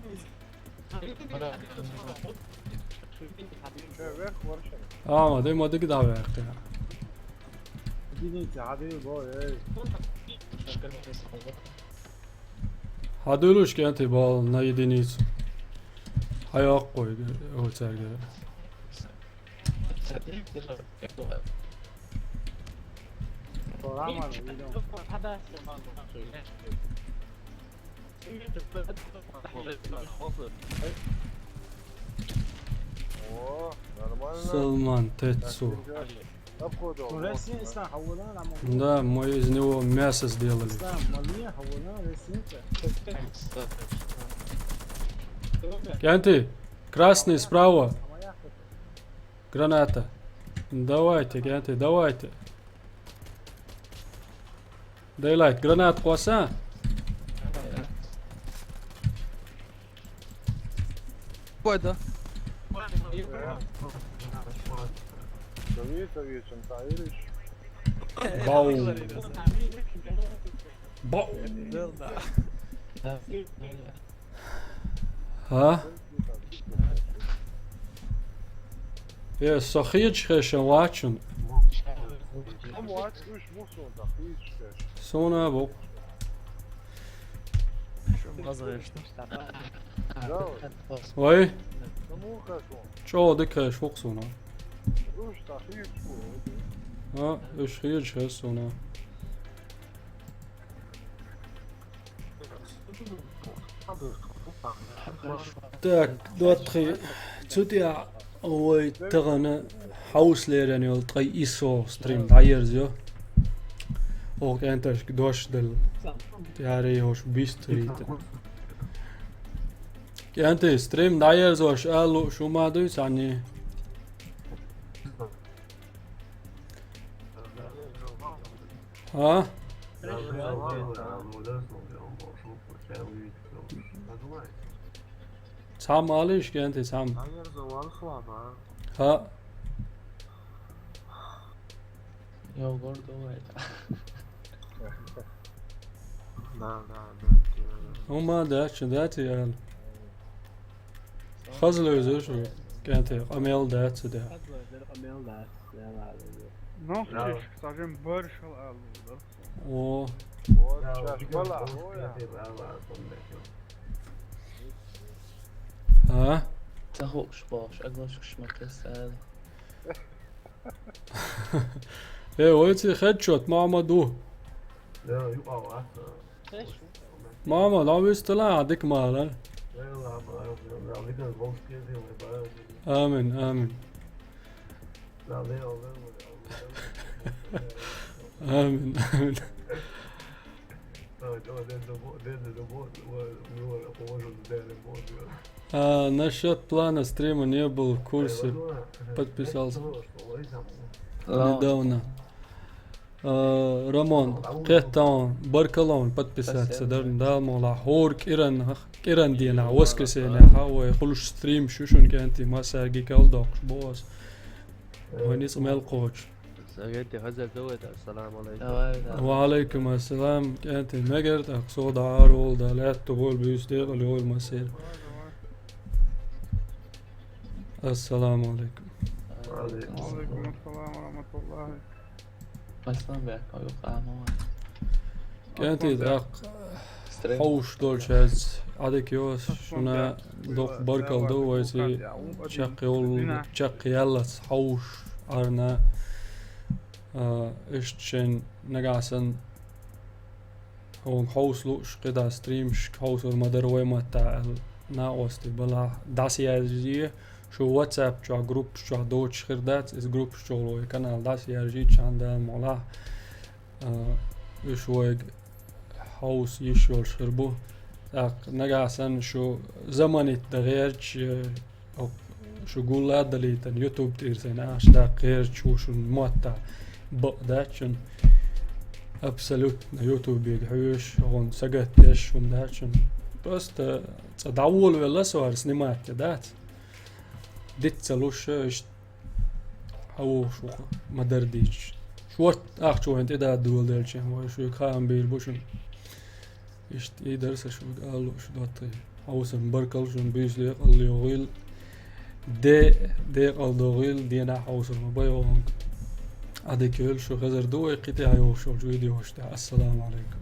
Ама, дей ма дигда вехте. Единица, хадуй, бой, эй. Хадуйлуш кенти бал на единицу. Хаяк кой, о, церге. О, нормально. Салман, Тецу. Обходу. Да, мы из него мясо сделали. Кенти, красный справа. Граната. Давайте, кенти, давайте. Дейлайт, гранат къваса? Койда. Давид, Давид, чим таириш? Бау. Бау. А? Э, со хиечу хешан вачун. Суна бу. Вай? Чо дикаш вук суна. А, уж хиечу хеш суна. Так, дохи цу тӀа вай тахана хьовсалеран йолу ткъе исс стрим дӀаерзайо. Оха кӀенташка дош делла. ТӀаьхьара йош бистхилийта. КӀентий, стрим дӀаерзош ала лууш хӀума дуй цхьанне? А? Цхьамма алийша, кӀентий, цхьамма. ХӀа. ХӀума дац, дац яла. Хаза левзаш ву, кӀентий, къамел дац, да. Ну, хиш, сажен баршал алу, да. О. А? Ца хууш бохуш, аглашкаш ма тесаьлла. Э, вайций хедчот, мама ду. Мама, дӀа вистала, дика мала. Амин, амин. Амин, амин. А, насчёт плана стрима не был в курсе. Подписался недавно. А, Рамон, кхетта, баркалла подписаться дар. Дала мукъ лахь, хӀора кӀиран, кӀиран дийнахь, воскресенье, хьа вай хуьлуш стрим шу шуна, кӀентий, массаьрга кал доккхуш бу ас. Вай ницкъ мел кхочу. Сагати хазар ду вай, ассаламу алайкум. Ва алайкум ассалам, кӀентий, мегар тӀаккха со дӀа аравала, Дала аьтто болу буьйса декъала йойла массеран. Ассаламу алайкум. Ва алайкум ассалам ва рахматуллахи. Маслан бехк, ой, къамо. КӀентий, тӀаккха хьовш долчаьрца Ӏадика йо, шуна доккха баркалла ду, вайций чекхйолу, чекхъяллалц хьовш Ӏарна, а, иштта шайн нагахь санна Хьуна хьовса лууш, кхидӀа стримашка хьовсур ма дара вай маттахь аьлла, накъостий балахь дӀасаяржае, шу WhatsApp чохь, группаш чохь доцуш хир дац, иза группаш чохь вай канал дӀасаяржийча, хьан Дала мукъ лахь, а, уьш вайга хьовса йиш йолуш хир бу. ТӀаккха нагахь санна шу заманит дан гӀерташ, э, оп, шу гулла а далийтина, YouTube тӀера сайна ахча даккха гӀерташ ву шуна мотта бакъ дац шуна. Абсолютно YouTube-га хьоьжуш, хьуна сагатдеш хӀума дац шуна. Просто цкъа дӀаволавелла со хӀара снимать ян, дац? Диц ца луш, иштта хьавогӀуш ву-кх, ма-дарра дийцича. Шу вот ахча вайна тӀе даддоладелча, вай шуьга хаам бийр бу шуна. Иштта и дара сан шуьга ала лууш доттагӀий. Хьовсарна баркалла шуна, буьйса декъала йогӀийла. Де, декъала догӀийла, денахь хьовсур ма бай оха. Ӏадика йойла шу, хезар ду вай кхин тӀехь йогӀуш йолчу видеош тӀехь. Ассаламу Ӏалайкум.